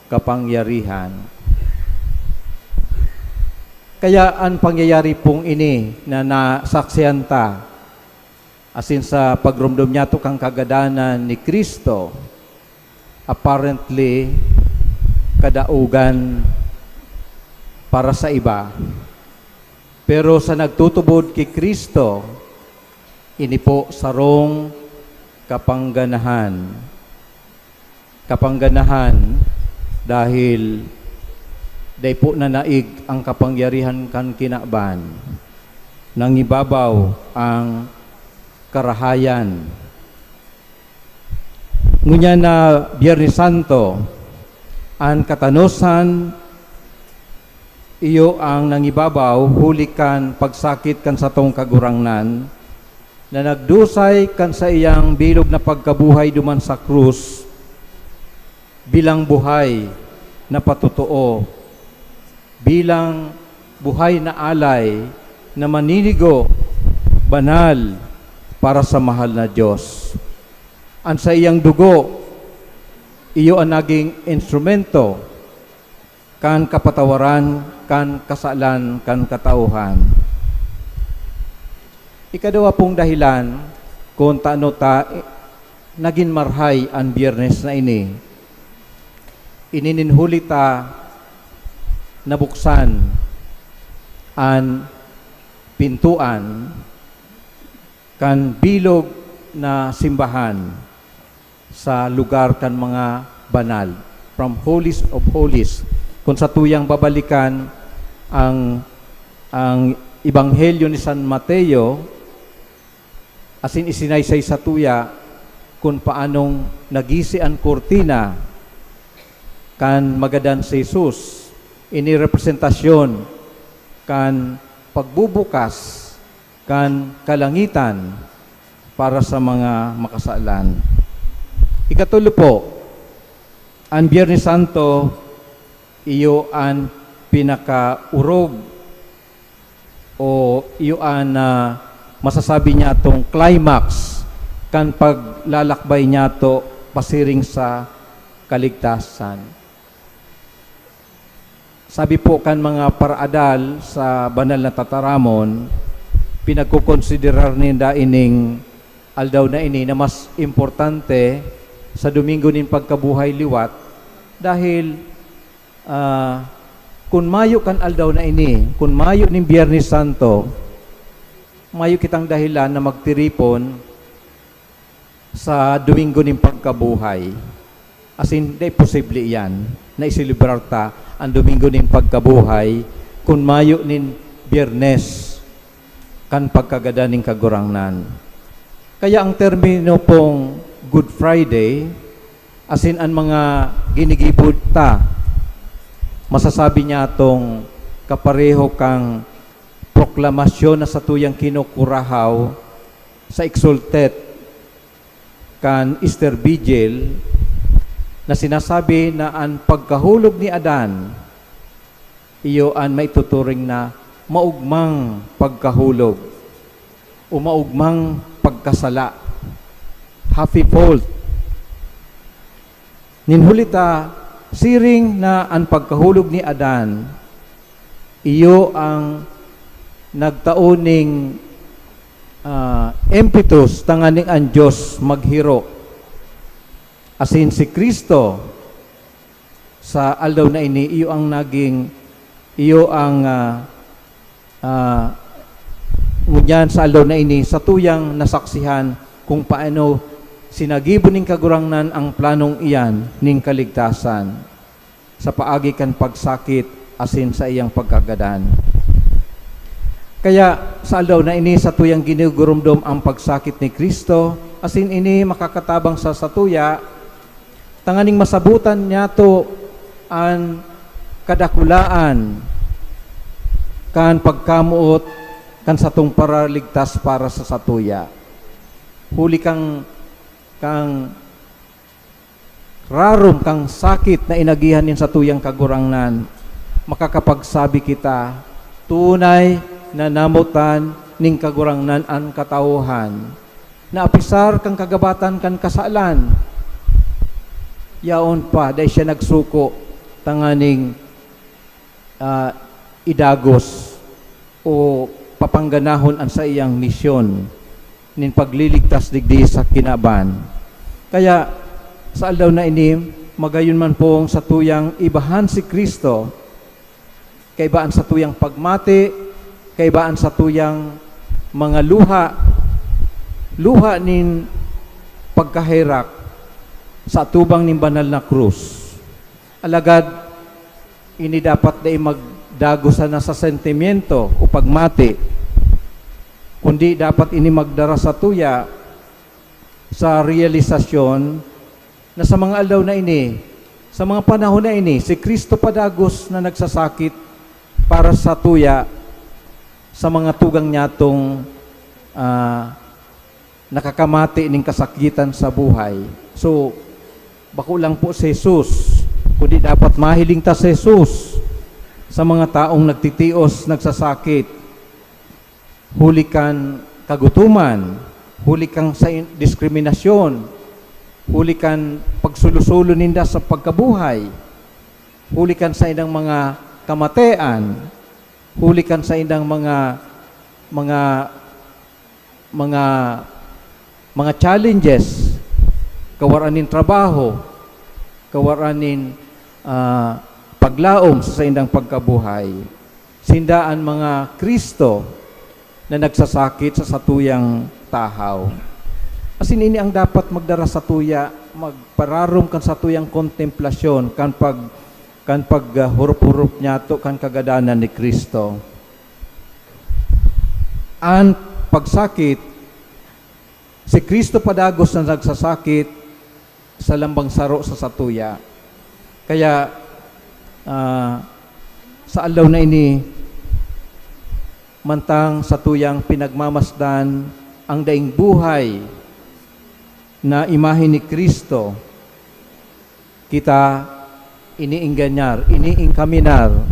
kapangyarihan." Kaya an pangyayari pong ini na nasaksihan ta, asin sa pagromdom niyato kan kagadanan ni Cristo, apparently, kadaogan para sa iba. Pero sa nagtutubod ki Cristo, ini po sarong kapangganahan. Kapangganahan dahil dai po nanaig ang kapangyarihan kan kinaban. Nangibabaw ang karahayan. Ngunyan na Biyernes Santo, an katanosan iyo an nangibabaw huli kan pagsakit kan satong Kagurangnan, na nagdusay kan saiyang bilog na pagkabuhay duman sa krus, bilang buhay na patotoo, bilang buhay na alay na maninigo, banal para sa mahal na Diyos. An saiyang dugo, iyo an naging instrumento kan kapatawaran kan kasalan kan katauhan. Ikaduwa pong dahilan kun tano ta nagin marhay an Biyernes na ini, ini nin huli ta nabuksan an pintoan kan bilog na simbahan sa lugar kan mga banal, from holies of holies. Kung satuyang babalikan ang, ang Ebanghelyo ni San Mateo, asin isinaysay satuya kun paanong nagisi an kurtina kan magadan si Jesus. Ini representasyon kan pagbubukas kan kalangitan para sa mga makasalan. Ikatulo po, an Biyernes Santo, iyo an pinakaorog o iyo an, ah, masasabi niya itong climax kan paglalakbay niyato pasiring sa kaligtasan. Sabi po kan mga paraadal sa banal na tataramon, pinagkokonsiderar ninda ining aldaw na ini na mas importante sa Domingo nin Pagkabuhay liwat dahil, ah, kun mayo kan aldaw na ini, kun mayo nin Biyernes Santo, mayo kitang dahilan na magtiripon sa Domingo nin Pagkabuhay. Asin, dai posible iyan na iselebrar ta an Domingo nin Pagkabuhay kun mayo nin Biyernes kan pagkagadan nin Kagurangnan. Kaya ang termino pong Good Friday, asin an mga ginigibo ta, masasabi niya itong kapareho kan proklamasyon na satuyang kinukurahaw sa Exultet kan Easter Vigil na sinasabi na an pagkahulog ni Adan, iyo an maituturing na maugmang pagkahulog o maugmang pagkasala, happy fault. Nin huli ta, siring na an pagkahulog ni Adan, iyo ang nagtao ning, ah, impetus tanganing an Dios maghiro. Asin si Cristo, sa aldaw na ini, iyo ang naging, iyo ang, ah, ah, ngunyan sa aldaw na ini, satuyang nasaksihan kung paano sinagibo nin Kagurangnan ang planong iyan nin kaligtasan sa paagi kan pagsakit asin saiyang pagkagadan. Kaya, sa aldaw na ini, satuyang ginigurumdom ang pagsakit ni Cristo, asin ini makakatabang sa satuya, tanganing masabotan niyato an kadakulaan kan pagkamoot kan satong Paraligtas para sa satuya. Huli kan, kan rarom kan sakit na inagihan nin satuyang Kagurangnan, makakapagsabi kita, "Tunay na namotan nin Kagurangnan an katawhan, na apisar kan kagabatan kan kasalan, yaon pa dai siya nagsuko tanganing, ah, idagos o papangganahon an saiyang misyon nin pagliligtas digdi sa kinaban." Kaya, sa aldaw na ini, magayon man pong satuyang ibahan si Cristo, kaiba an satuyang pagmati, kaiba an satuyang mga luha, luha nin pagkaherak sa atubang nin banal na krus. Alagad, ini dapat dai magdagos sana sa sentimiento o pagmati, kundi dapat ini magdara satuya sa realisasyon na sa mga aldaw na ini, sa mga panahon na ini, si Cristo padagos na nagsasakit para satuya sa mga tugang niyatong, ah, nakakamati nin kasakitan sa buhay. So, bako lang po si Jesus, kundi dapat mahiling ta si Jesus sa mga taong nagtitios, nagsasakit, huli kan kagutoman, huli kan sa in-, diskriminasyon, huli kan pagsulo-sulo ninda sa pagkabuhay, huli kan saindang mga kamatean, huli kan saindang mga, mga, mga, mga challenges, kawaran nin trabaho, kawaran nin, ah, paglaom sa saindang pagkabuhay. Sinda an mga Cristo na nagsasakit sa satuyang tahaw. Asin ini ang dapat magdara satuya, magpararom kan satuyang kontemplasyon, kan pag-, kan pag, ah, hurop-hurop niyato kan kagadanan ni Cristo. An pagsakit, si Cristo padagos na nagsasakit sa lambang saro sa satuya. Kaya, ah, sa aldaw na ini, mantang satuyang pinagmamasdan ang daing buhay na imahe ni Cristo, kita iniingganyar, iniingkaminar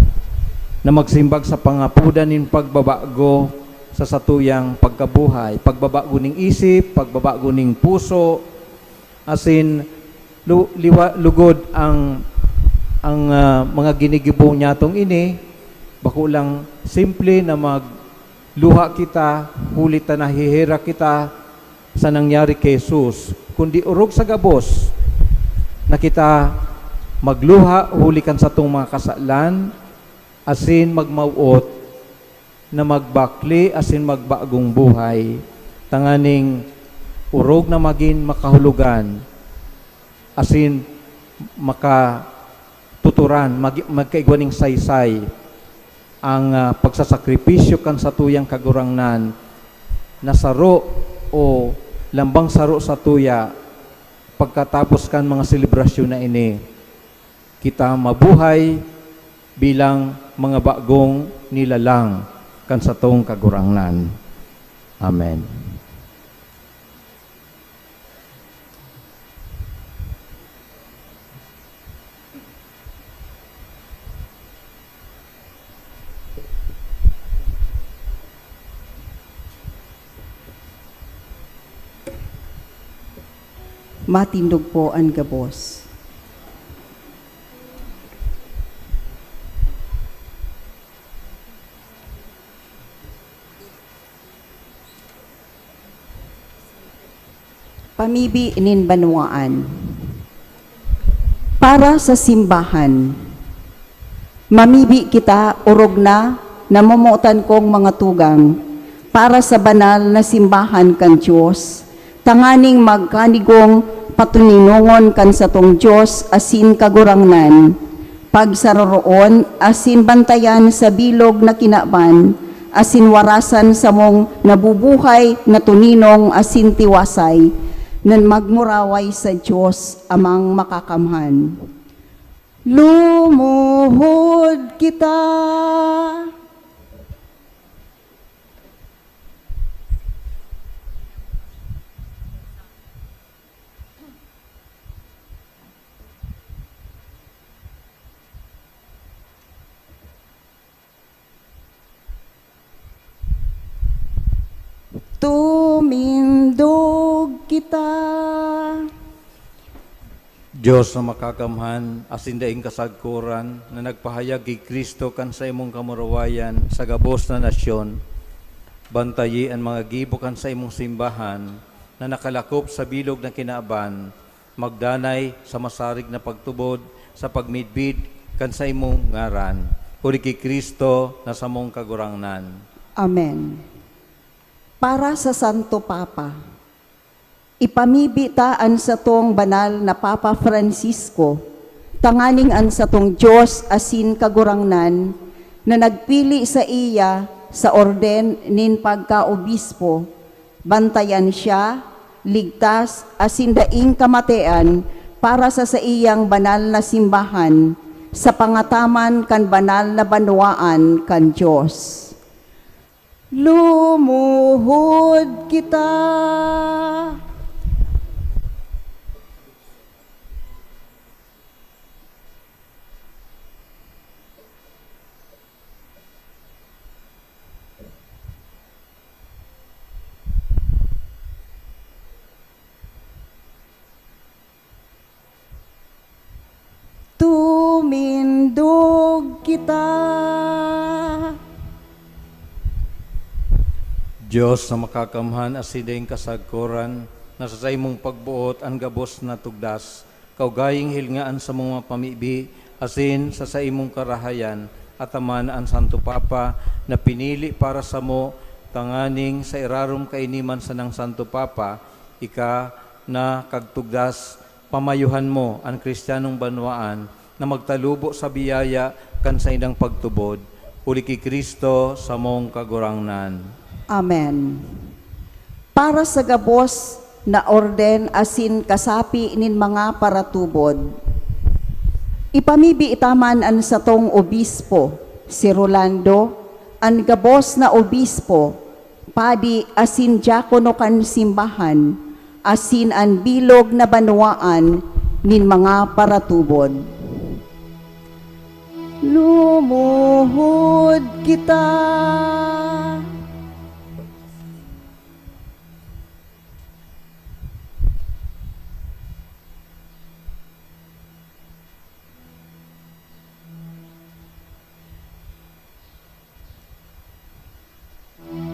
na magsimbag sa pangapodan nin pagbabago sa satuyang pagkabuhay, pagbabago ning isip, pagbabago ning puso, asin lu-, liwa-, lugod ang, ang, ah, mga ginigibo niyatong ini, bako lang simple na magluha kita, huli ta naheherak kita sa nangyari ki Jesus, kundi orog sa gabos na kita magluha huli kan satong mga kasalan, asin magmawot na magbakle asin magbagong buhay, tanganing orog na magin makahulogan asin makatuturan, mag-, magkaigwa ning saysay ang, ah, pagsasakripisyo kan satuyang Kagurangnan na saro o lambang saro satuya pagkatapos kan mga selebrasyon na ini. Kita mabuhay bilang mga bagong nilalang kan satong Kagurangnan. Amen. Matindog po an gabos. Pamibi nin banwaan. Para sa simbahan, mamibi kita orog na namomotan kong mga tugang para sa banal na simbahan kan Dios, tanganing magkanigong patuninongon kan satong Dios asin Kagurangnan, pagsaroroon asin bantayan sa bilog na kinaban asin warasan samong nabubuhay na tuninong asin tiwasay, na magmuraway sa Dios Amang Makakamhan. Lumuhod kita. ta. Dios na makakamhan asin daing kasagkoran, na nagpahayag ki Cristo kan saimong kamurawayan sa gabos na nasyon, bantayi an mga gibo kan saimong simbahan na nakalakop sa bilog na kinaban, magdanay sa masarig na pagtubod sa pagmidbid kan saimong ngaran, huli ki Cristo na samong Kagurangnan. Amen. Para sa Santo Papa, ipamibi ta an satong banal na Papa Francisco, tanganing an satong Dios asin Kagurangnan na nagpili saiya sa orden nin pagkaobispo, bantayan siya, ligtas, asin daing kamatean para sa saiyang banal na simbahan, sa pangataman kan banal na banwaan kan Dios. Lumuhod kita. Tumindog kita. Dios na makakamhan asin daing kasagkoran, na sa saimong pagboot an gabos na tugdas, kaugaling hilnga an samong mga pamibi, asin sa saimong karahayan, ataman an Santo Papa na pinili para samo, tanganing sa irarom kaini man sanang Santo Papa, ika na kagtugdas, pamayuhan mo an Kristiyanong banwaan na magtalubo sa biyaya kan saindang pagtubod, huli ki Cristo, samong Kagurangnan. Amen. Para sa gabos na orden asin kasapi nin mga paratubod, ipamibi ta man an satong obispo, si Rolando, an gabos na obispo, padi asin diakono kan simbahan, asin an bilog na banwaan nin mga paratubod. Lumuhod kita.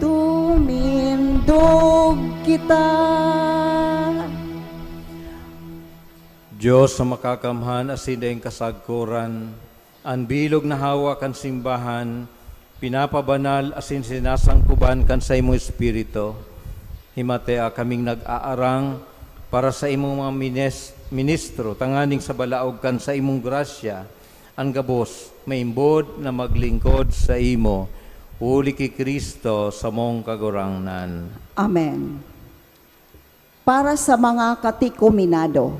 Tumindog kita. Dios na makakamhan asin daing kasagkoran, an bilog na hawak kan simbahan, pinapabanal asin sinasangkoban kan saimong Espiritu. Himatea kaming nag-aarang para sa imong mga mines-, ministro, tanganing sa balaog kan saimong grasya, an gabos maimbod na maglingkod saimo, huli ki Cristo, samong Kagurangnan. Amen. Para sa mga katekumenado,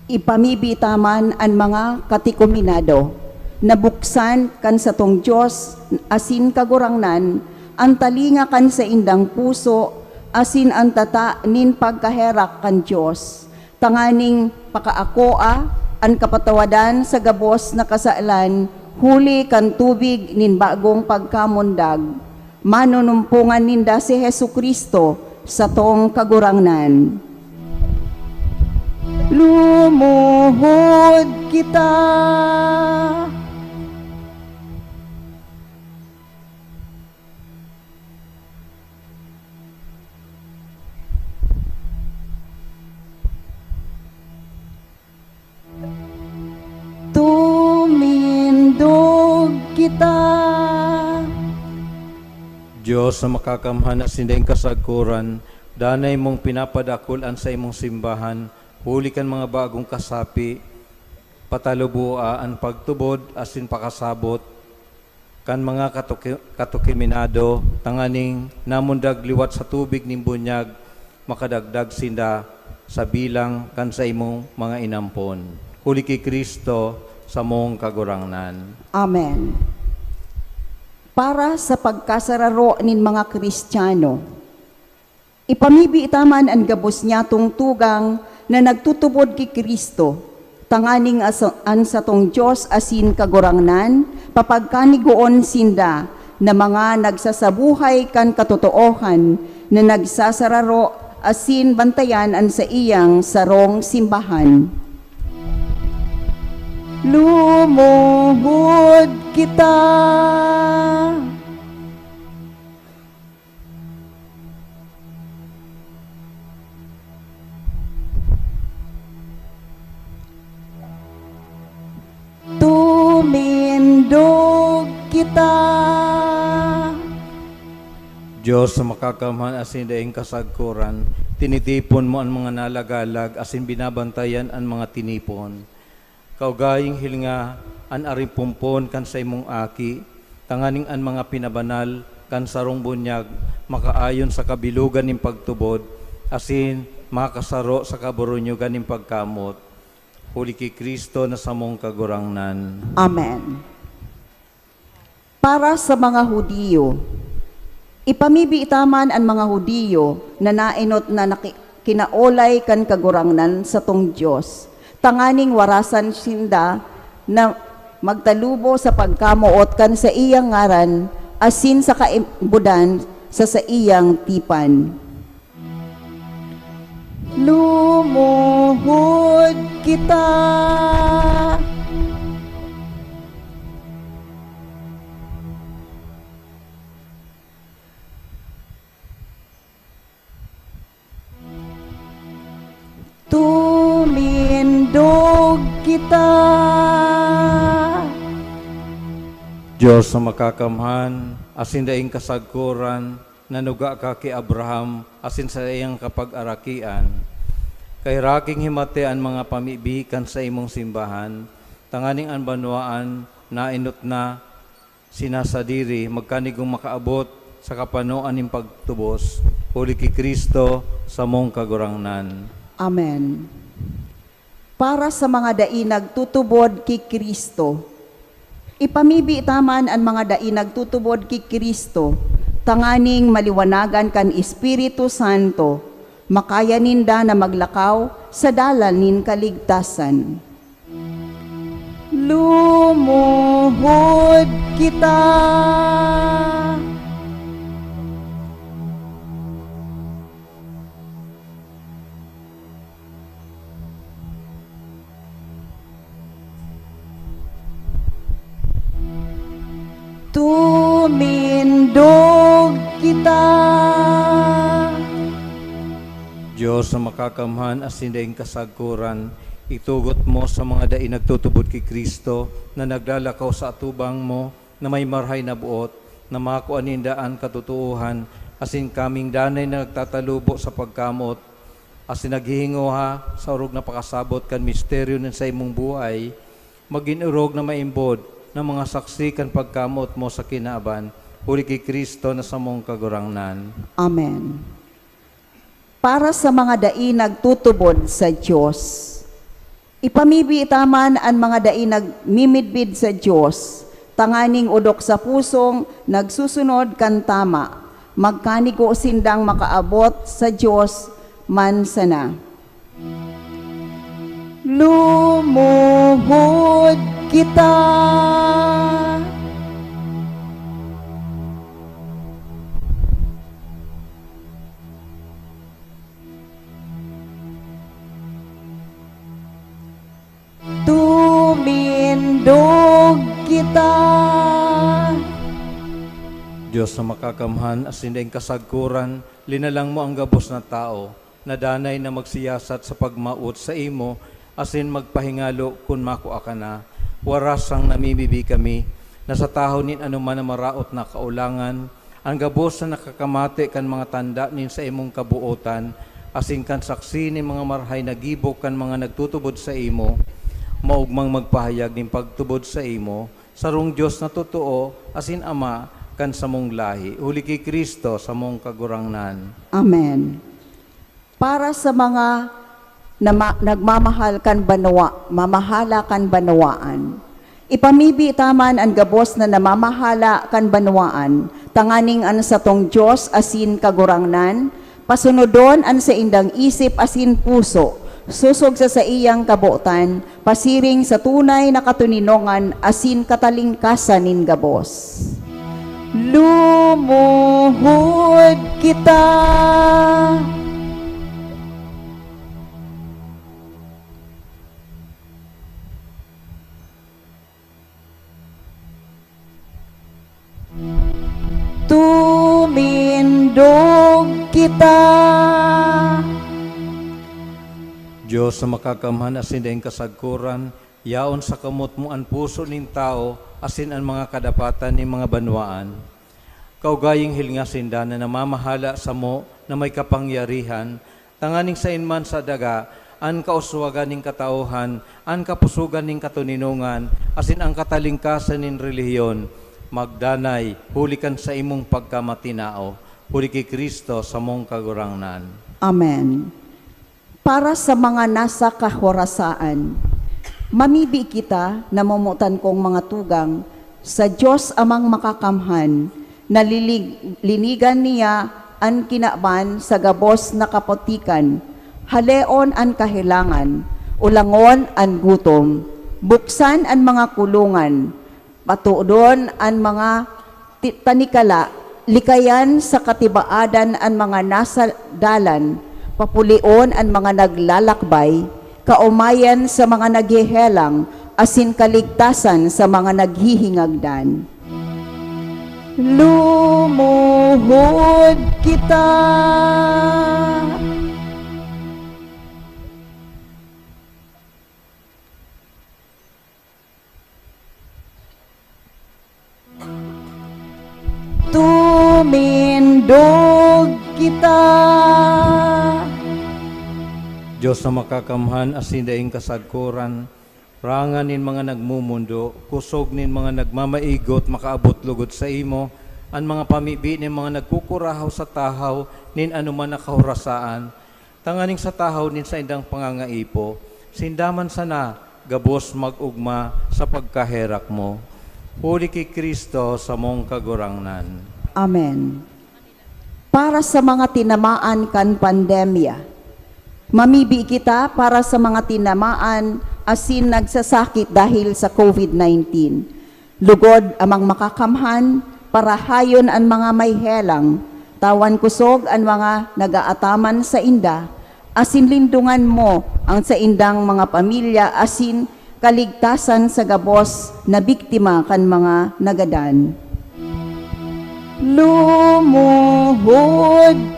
ipamibi ta man an mga katekumenado na buksan kan satong Dios asin Kagurangnan an talinga kan saindang puso asin an tata nin pagkaherak kan Dios, tanganing pakaakoa an kapatawadan sa gabos na kasalan huli kan tubig nin bagong pagkamundag. Manunumpongan ninda si Jesu-Cristo, satong Kagurangnan. Lumuhod kita. Tumindog kita. Dios na makakamhan asin daing kasagkoran, danay mong pinapadakul an saimong simbahan, huli kan mga bagong kasapi, pataluboa an pagtubod asin pakasabot kan mga katuki-, katukiminado, tanganing namundag liwat sa tubig nin bunyag, makadagdag sinda sa bilang kan saimong mga inampon. Huli ki Cristo, samong Kagurangnan. Amen. Para sa pagkasararo nin mga Kristiyano, ipamibi ta man an gabos niyatong tugang na nagtutubod ki Cristo, tanganing asa-, an satong Dios asin Kagurangnan papagkanigoon sinda na mga nagsasabuhay kan katotoohan na nagsasararo asin bantayan an saiyang sarong simbahan. Lumuhod kita. Tumindog kita. Dios na makakamhan asin daing kasagkoran, tinitipon mo an mga nalagalag asin binabantayan an mga tinipon. Kaugaing hilinga an aripompon kan saimong Aki, tanganing an mga pinabanal kan sarong bunyag makaayon sa kabilogan nin pagtubod asin makasaro sa kaborunyogan nin pagkamot. Huli ki Cristo na samong Kagurangnan. Amen. Para sa mga Judio. Ipamibi ta man an mga Judio na naenot na naki-, kinaolay kan Kagurangnan satong Dios, tanganing warasan sinda na magtalubo sa pagkamoot kan saiyang ngaran asin sa kaimbodan sa saiyang tipan. Lumuhod kita. Tumindog kita. Dios na makakamhan, asin daing kasagkoran, nanuga ka ki Abraham asin saiyang kapagarakian. Kaheraking himati an mga pamibi kan saimong simbahan, tanganing an banwaan naenot na sinasadiri, magkanigong makaabot sa kapanoan nin pagtubos, huli ki Cristo, samong Kagurangnan. Amen. Para sa mga dai nagtutubod ki Cristo. Ipamibi ta man an mga dai nagtutubod ki Cristo, tanganing maliwanagan kan Espiritu Santo, makaya ninda na maglakaw sa dalan nin kaligtasan. Lumuhod kita. Tumindog kita. Dios na makakamhan asin daing kasagkoran, itugot mo sa mga dai nagtutubod ki Cristo na naglalakaw sa atubang mo na may marahay na boot, na makua ninda an katotoohan, asin kaming danay na nagtatalubo sa pagkamot, asin naghihingoha sa orog na pakasabot kan misteryo nin saimong buhay, magin orog na maimbod na mga saksi kan pagkamoot mo sa kinaban, huli ki Cristo na samong Kagurangnan. Amen. Para sa mga dai nagtutubod sa Dios. Ipamibi ta man an mga dai nagmimidbid sa Dios, tanganing odok sa pusong nagsusunod kan tama, magkanigo sindang makaabot sa Dios man sana. Lumuhod kita. Tumindog kita. Dios na makakamhan asin daing kasagkoran, linalang mo an gabos na tawo na danay na magsiyasat sa pagmawot saimo asin magpahingalo kun makua ka na. Warasang namimibi kami na sa tahaw nin anoman na maraot na kaolangan, an gabos na nakakamate kan mga tanda nin saimong kabootan asin kan saksi nin mga marahay na gibo kan mga nagtutubod saimo, maogmang magpahayag nin pagtubod saimo, sarong Dios na totoo asin Ama kan samong lahi, huli ki Cristo, samong Kagurangnan. Amen. Para sa mga nama-, nagmamahal kan banwa-, mamahala kan banwaan. Ipamibi ta man an gabos na namamahala kan banwaan, tanganing an satong Dios asin Kagurangnan, pasunodon an saindang isip asin puso, sosog sa saiyang kabotan, pasiring sa tunay na katoninongan asin katalingkasan nin gabos. Lumuhod kita. kita. Dios na makakamhan asin daing kasagkoran, yaon sa kamot mo an puso nin tawo asin an mga kadapatan nin mga banwaan. Kaugaying hilinga sinda na namamahala samo na may kapangyarihan, tanganing saen man sa daga an kauswagan nin katauhan, an kapusogan nin katoninongan, asin an katalingkasan nin relihiyon, magdanay huli kan saimong pagkamatinao, huli ki Cristo samong Kagurangnan. Amen. Para sa mga nasa kahorasaan, mamibi kita, namomotan kong mga tugang, sa Dios Amang Makakamhan, na lilig-, linigan niya an kinaban sa gabos na kaputikan, haleon an kahelangan, ulangon an gutom, buksan an mga kulungan, patudon an mga ti-, tanikala, likayan sa katibaadan an mga nasa dalan, papulion an mga naglalakbay, kaomayan sa mga naghehelang, asin kaligtasan sa mga naghihingagdan. Lumuhod kita. Tumindog kita. Dios na makakamhan asin daing kasagkoran, rangan nin mga nagmomondo, kusog nin mga nagmamaigot makaabot logod saimo, an mga pamibi nin mga nagkukurahaw sa tahaw nin anoman na kahorasaan, tanganing sa tahaw nin saindang pangangaipo, sinda man sana gabos mag-ogma sa pagkaherak mo. Huli ki Cristo, samong Kagurangnan. Amen. Para sa mga tinamaan kan pandemya, mamibi kita para sa mga tinamaan asin nagsasakit dahil sa COVID nineteen. Lugod, Amang Makakamhan, parahayon an mga may helang, tawan kosog an mga nagaataman sainda, asin lindongan mo an saindang mga pamilya asin kaligtasan sa gabos na biktima kan mga nagadan. Lumuhod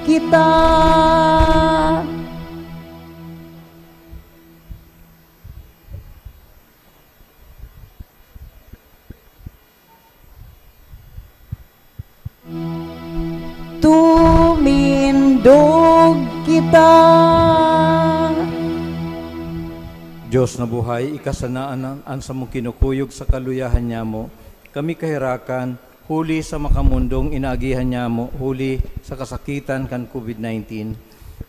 kita. Tumindog kita. Dios na buhay, ikasanaan an, an samong kinukuyog sa kaluyahan nyamo. Kami kaherakan, huli sa makamundong inaagihan nyamo, huli sa kasakitan kan COVID nineteen.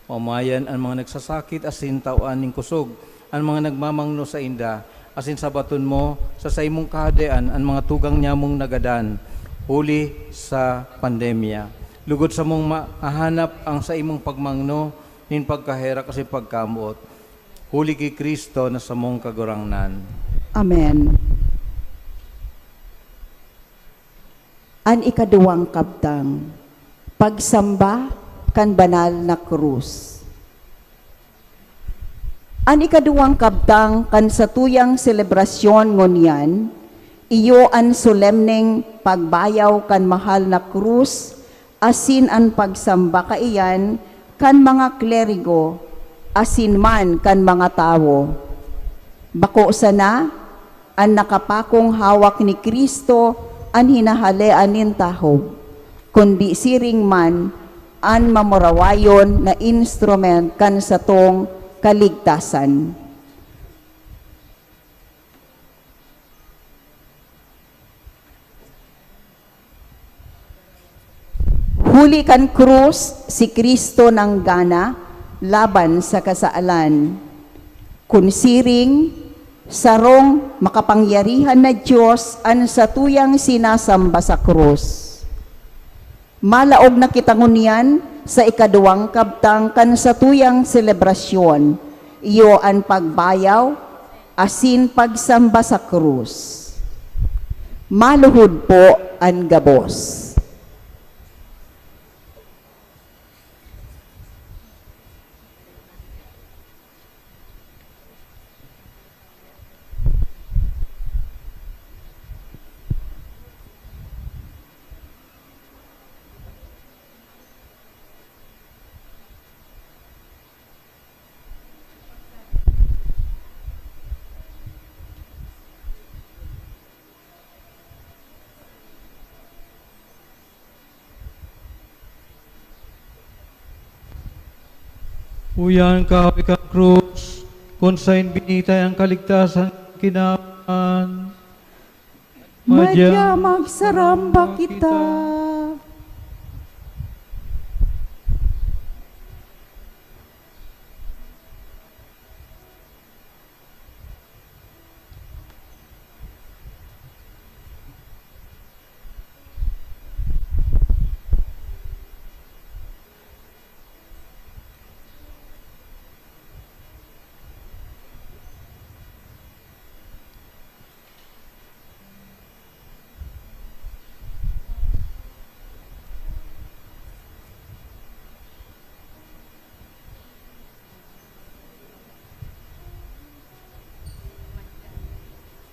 Omayan an mga nagsasakit asin tawan nin kusog an mga nagmamangno sainda, asin sabaton mo sa saimong Kahadean an mga tugang nyamong nagadan huli sa pandemya. Lugod samong mahahanap an saimong pagmangno nin pagkaherak asin pagkamoot, huli ki Cristo na samong Kagurangnan. Amen. An ikaduwang kabtang, pagsamba kan banal na krus. An ikaduwang kabtang kan satuyang selebrasyon ngunyan, iyo an solemneng pagbayaw kan mahal na krus asin an pagsamba kaiyan kan mga klerigo asin man kan mga tawo. Bako sana an nakapakong hawak ni Cristo an hinahalean nin tahob, kundi siring man an mamurawayon na instrument kan satong kaligtasan. Huli kan krus, si Cristo nanggana laban sa kasalan. Kun siring, sarong makapangyarihan na Dios an satuyang sinasamba sa krus. Malaog na kita ngunyan sa ikaduwang kabtang kan satuyang selebrasyon, iyo an pagbayaw asin pagsamba sa krus. Maluhod po an gabos. Uya an kahoy kan krus, kun saen binitay an kaligtasan kan kinaban. Madya magsaramba kita.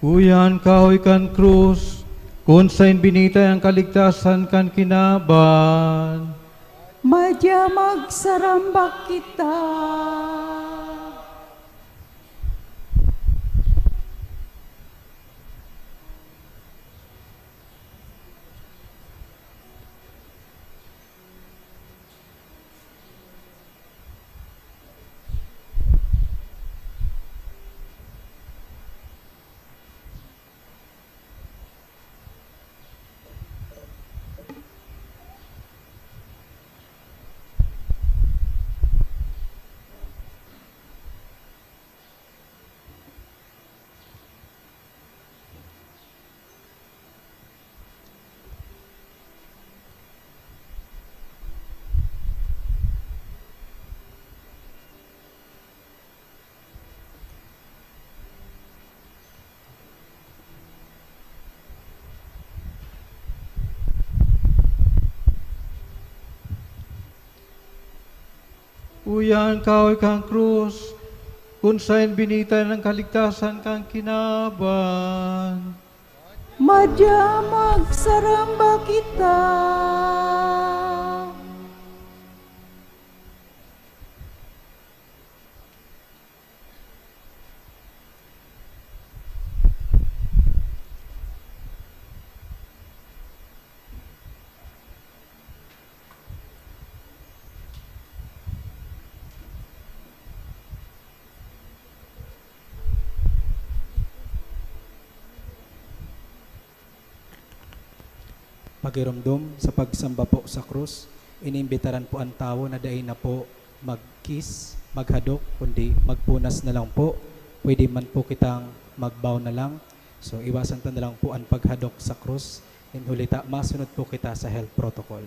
Uya an kahoy kan krus, kun saen binitay an kaligtasan kan kinaban. Madya magsaramba kita. Uya an kahoy kan krus, kun saen binitay an kaligtasan kan kinaban. Madya magsaramba kita. Pagiromdom sa pagsamba po sa krus, iniimbitaran po an tawo na dai na po mag-kiss, maghadok, kundi magpunas na lang po. Pwede man po kitang mag-bow na lang. So, iwasan ta na lang po an paghadok sa krus. Nin huli ta, masunod po kita sa health protocol.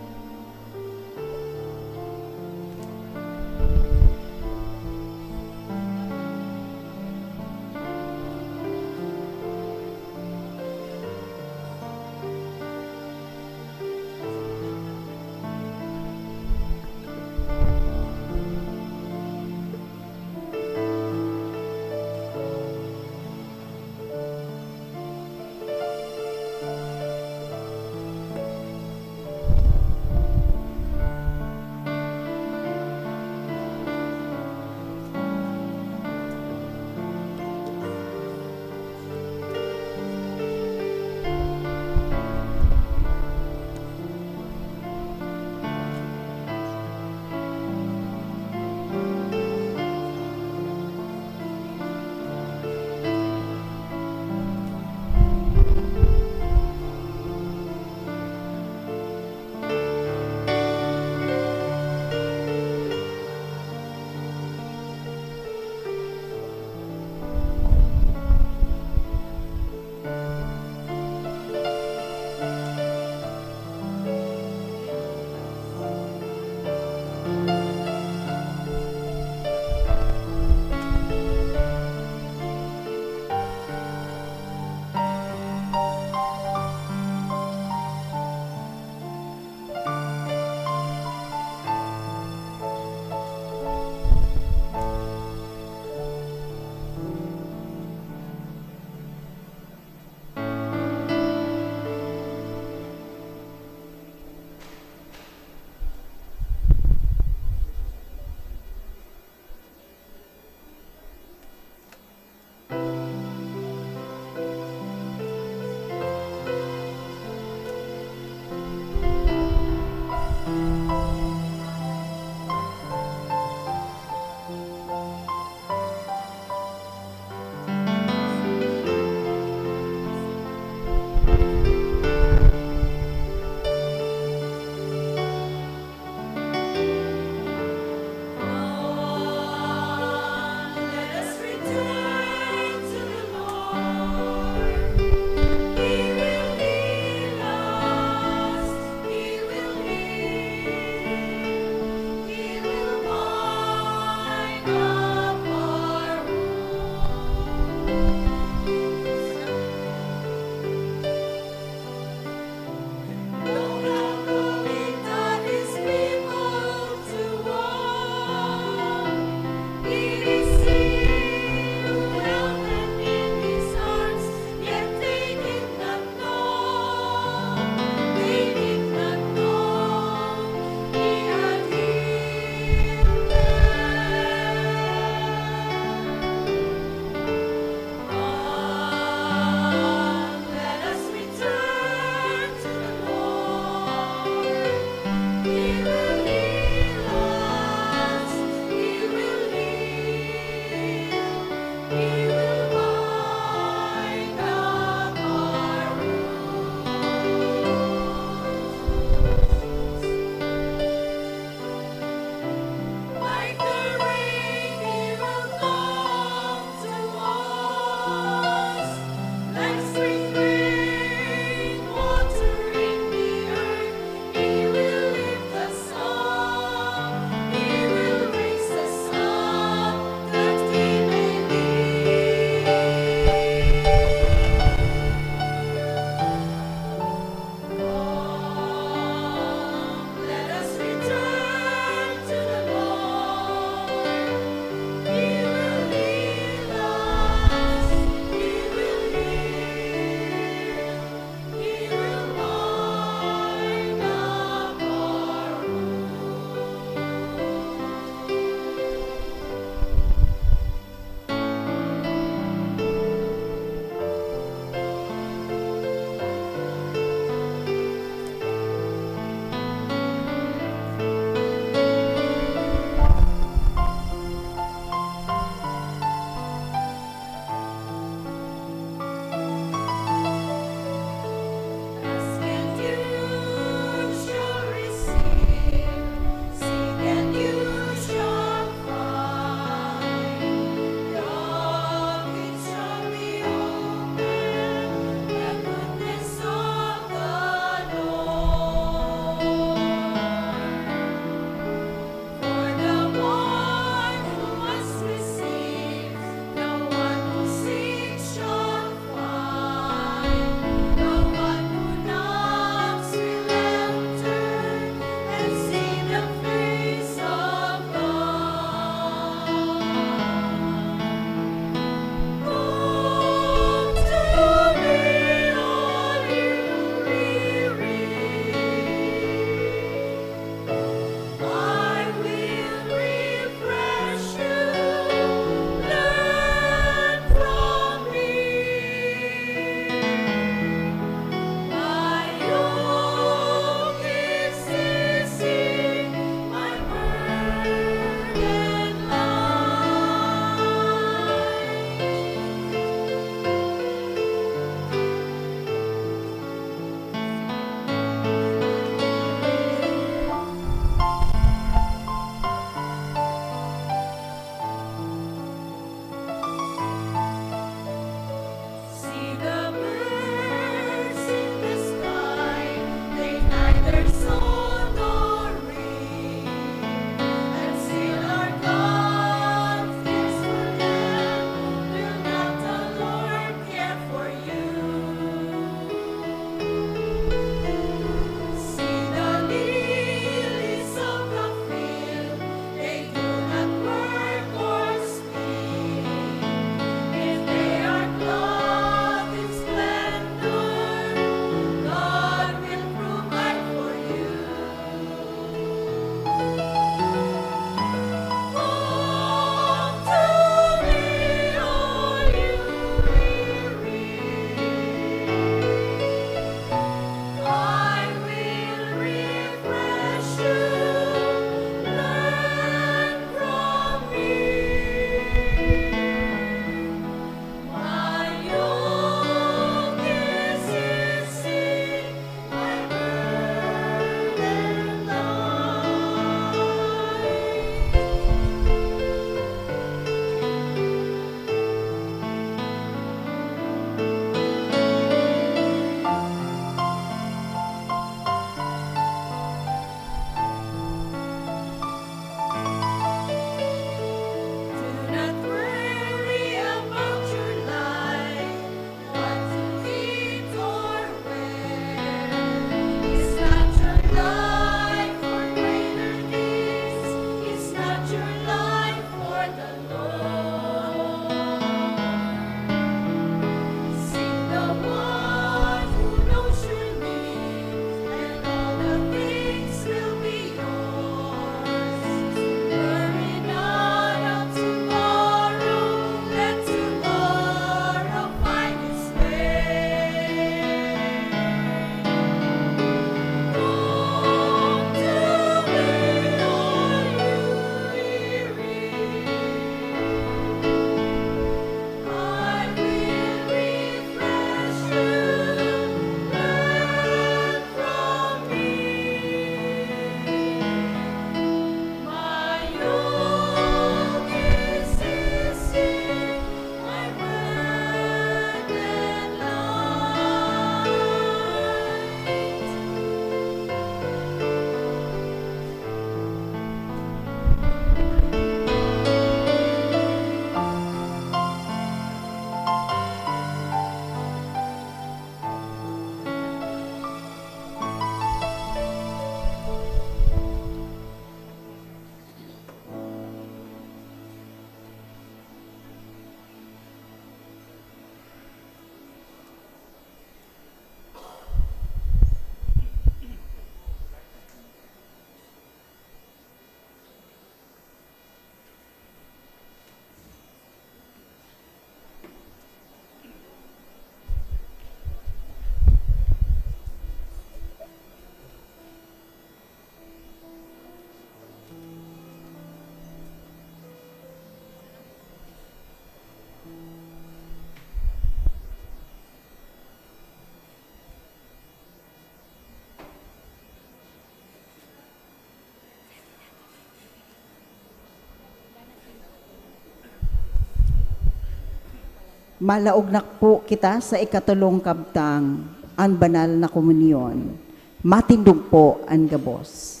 Malaog na po kita sa ikatulong kabtang, an banal na komunyon. Matindog po an gabos.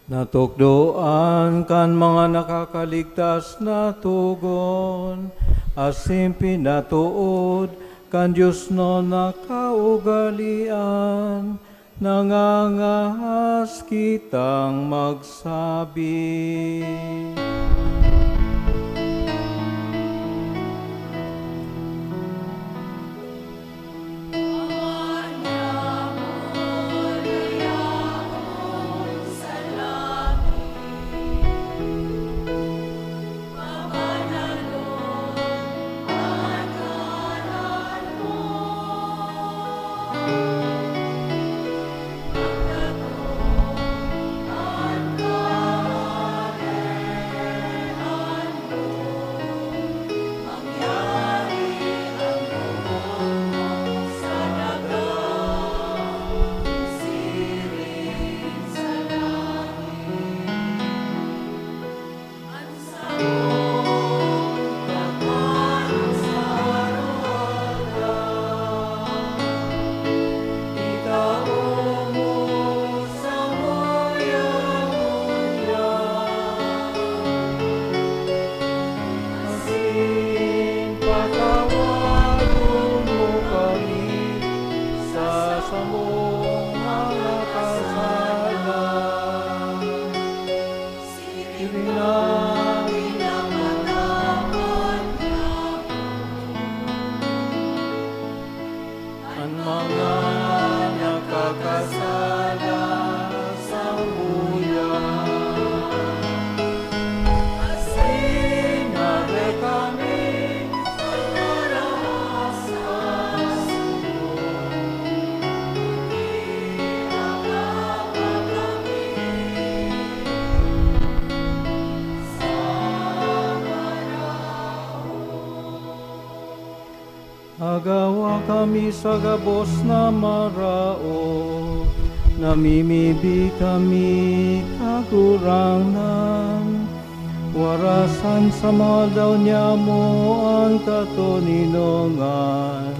Natukdoan kan mga nakakaligtas na togon, asin pinatood kan diosnon na kaugalean, nangangahas kitang magsabi. Asin patawaron mo kami sa samong mga kasala. Siring na pinapatawad niya an mga nakakasala samuya. Asin mabi kami an narasa saimo, kundi agawa kami sa maraot. Agawa kami sa gabos na maraot, namimibi kami, Kagurangnan. Warasan sa mga aldaw niamo an katoninongan,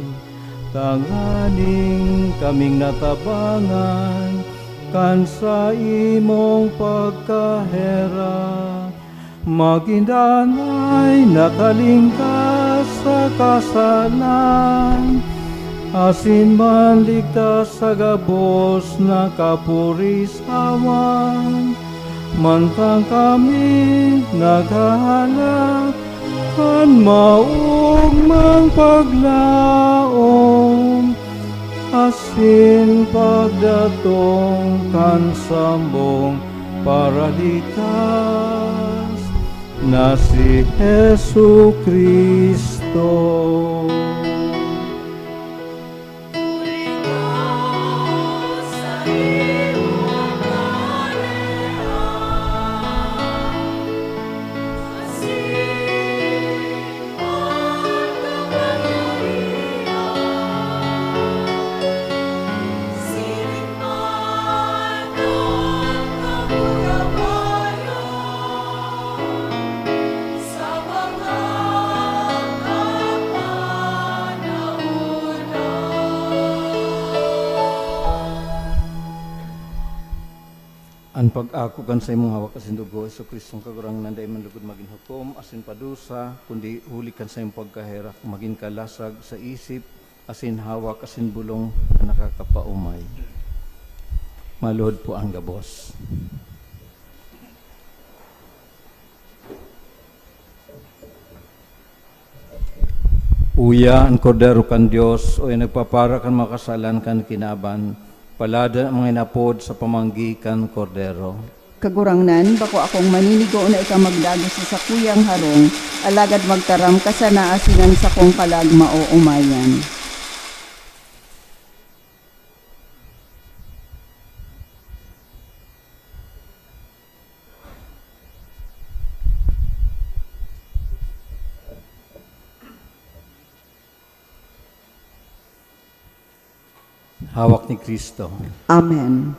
tanganing kaming natabangan kan saimong pagkaherak, magin danay nakalingkas sa kasalan, asin manligtas sa gabos na kapurisawan, mantang kami naghahalat kan maogmang paglaom asin pagdatong kan sambong Paraligtas na si Jesu-Cristo. An pag-ako kan saimong hawak asin dugo, Jesu-Cristong Kagurangnan, dai man lugod magin hukom asin padusa, kundi huli kan saimong pagkaherak, magin kalasag sa isip asin hawak asin bolong na nakakapaomay. Maluhod po ang gabos. Uya, an Kordero kan Dios, o an nagpapara kan mga kasalan kan kinaban. Palad an mga inapod sa pamanggi kan Kordero. Kagurangnan, bako akong maninigo na ika magdagos sa sakuyang harong, alagad magtaram ka sana asin an sakong kalag maoomayan. Hawak ni Kristo. Amen.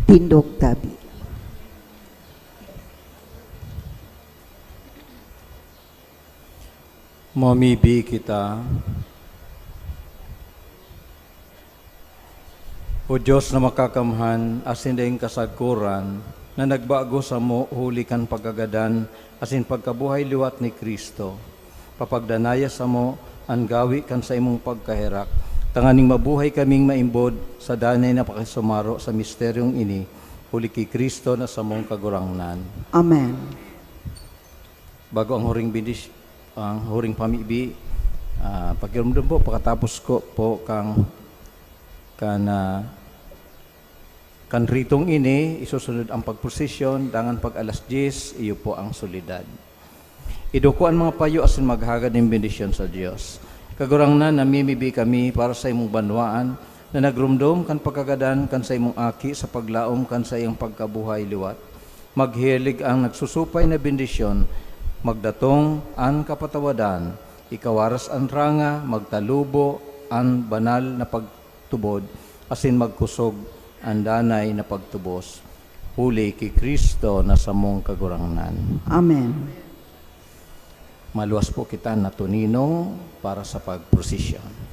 Tindog tabi. Mamibi kita. O Dios na makakamhan asin daing kasagkoran, na nagbago samo huli kan pagkagadan asin pagkabuhay liwat ni Cristo, papagdanaya samo an gawi kan saimong pagkaherak, tanganing mabuhay kaming maimbod sa danay na pakisumaro sa misteryong ini, huli ki Cristo na samong Kagurangnan. Amen. Bago ang huring bindis-, ang huring pamibi, ah, pakirumdom po, pakatapos ko po kang, kan, ah, kan ritong ini, isusunod ang pagprosesyon, dangan pag alas diyes, iyo po ang solidad. Iduko an mga payo asin maghagad nin bendisyon sa Dios. Kagurangnan, namimibi kami para sa imong banwaan, na nagromdom kan pagkagadan kan saimong Aki sa paglaom kan saiyang pagkabuhay liwat. Maghilig ang nagsusupay na bendisyon, magdatong an kapatawadan, ikawaras an ranga, magtalubo an banal na pagtubod, asin magkusog an danay na pagtubos. Huli ki Cristo na samong Kagurangnan. Amen. Maluwas po kita na tunino para sa pagprosesyon.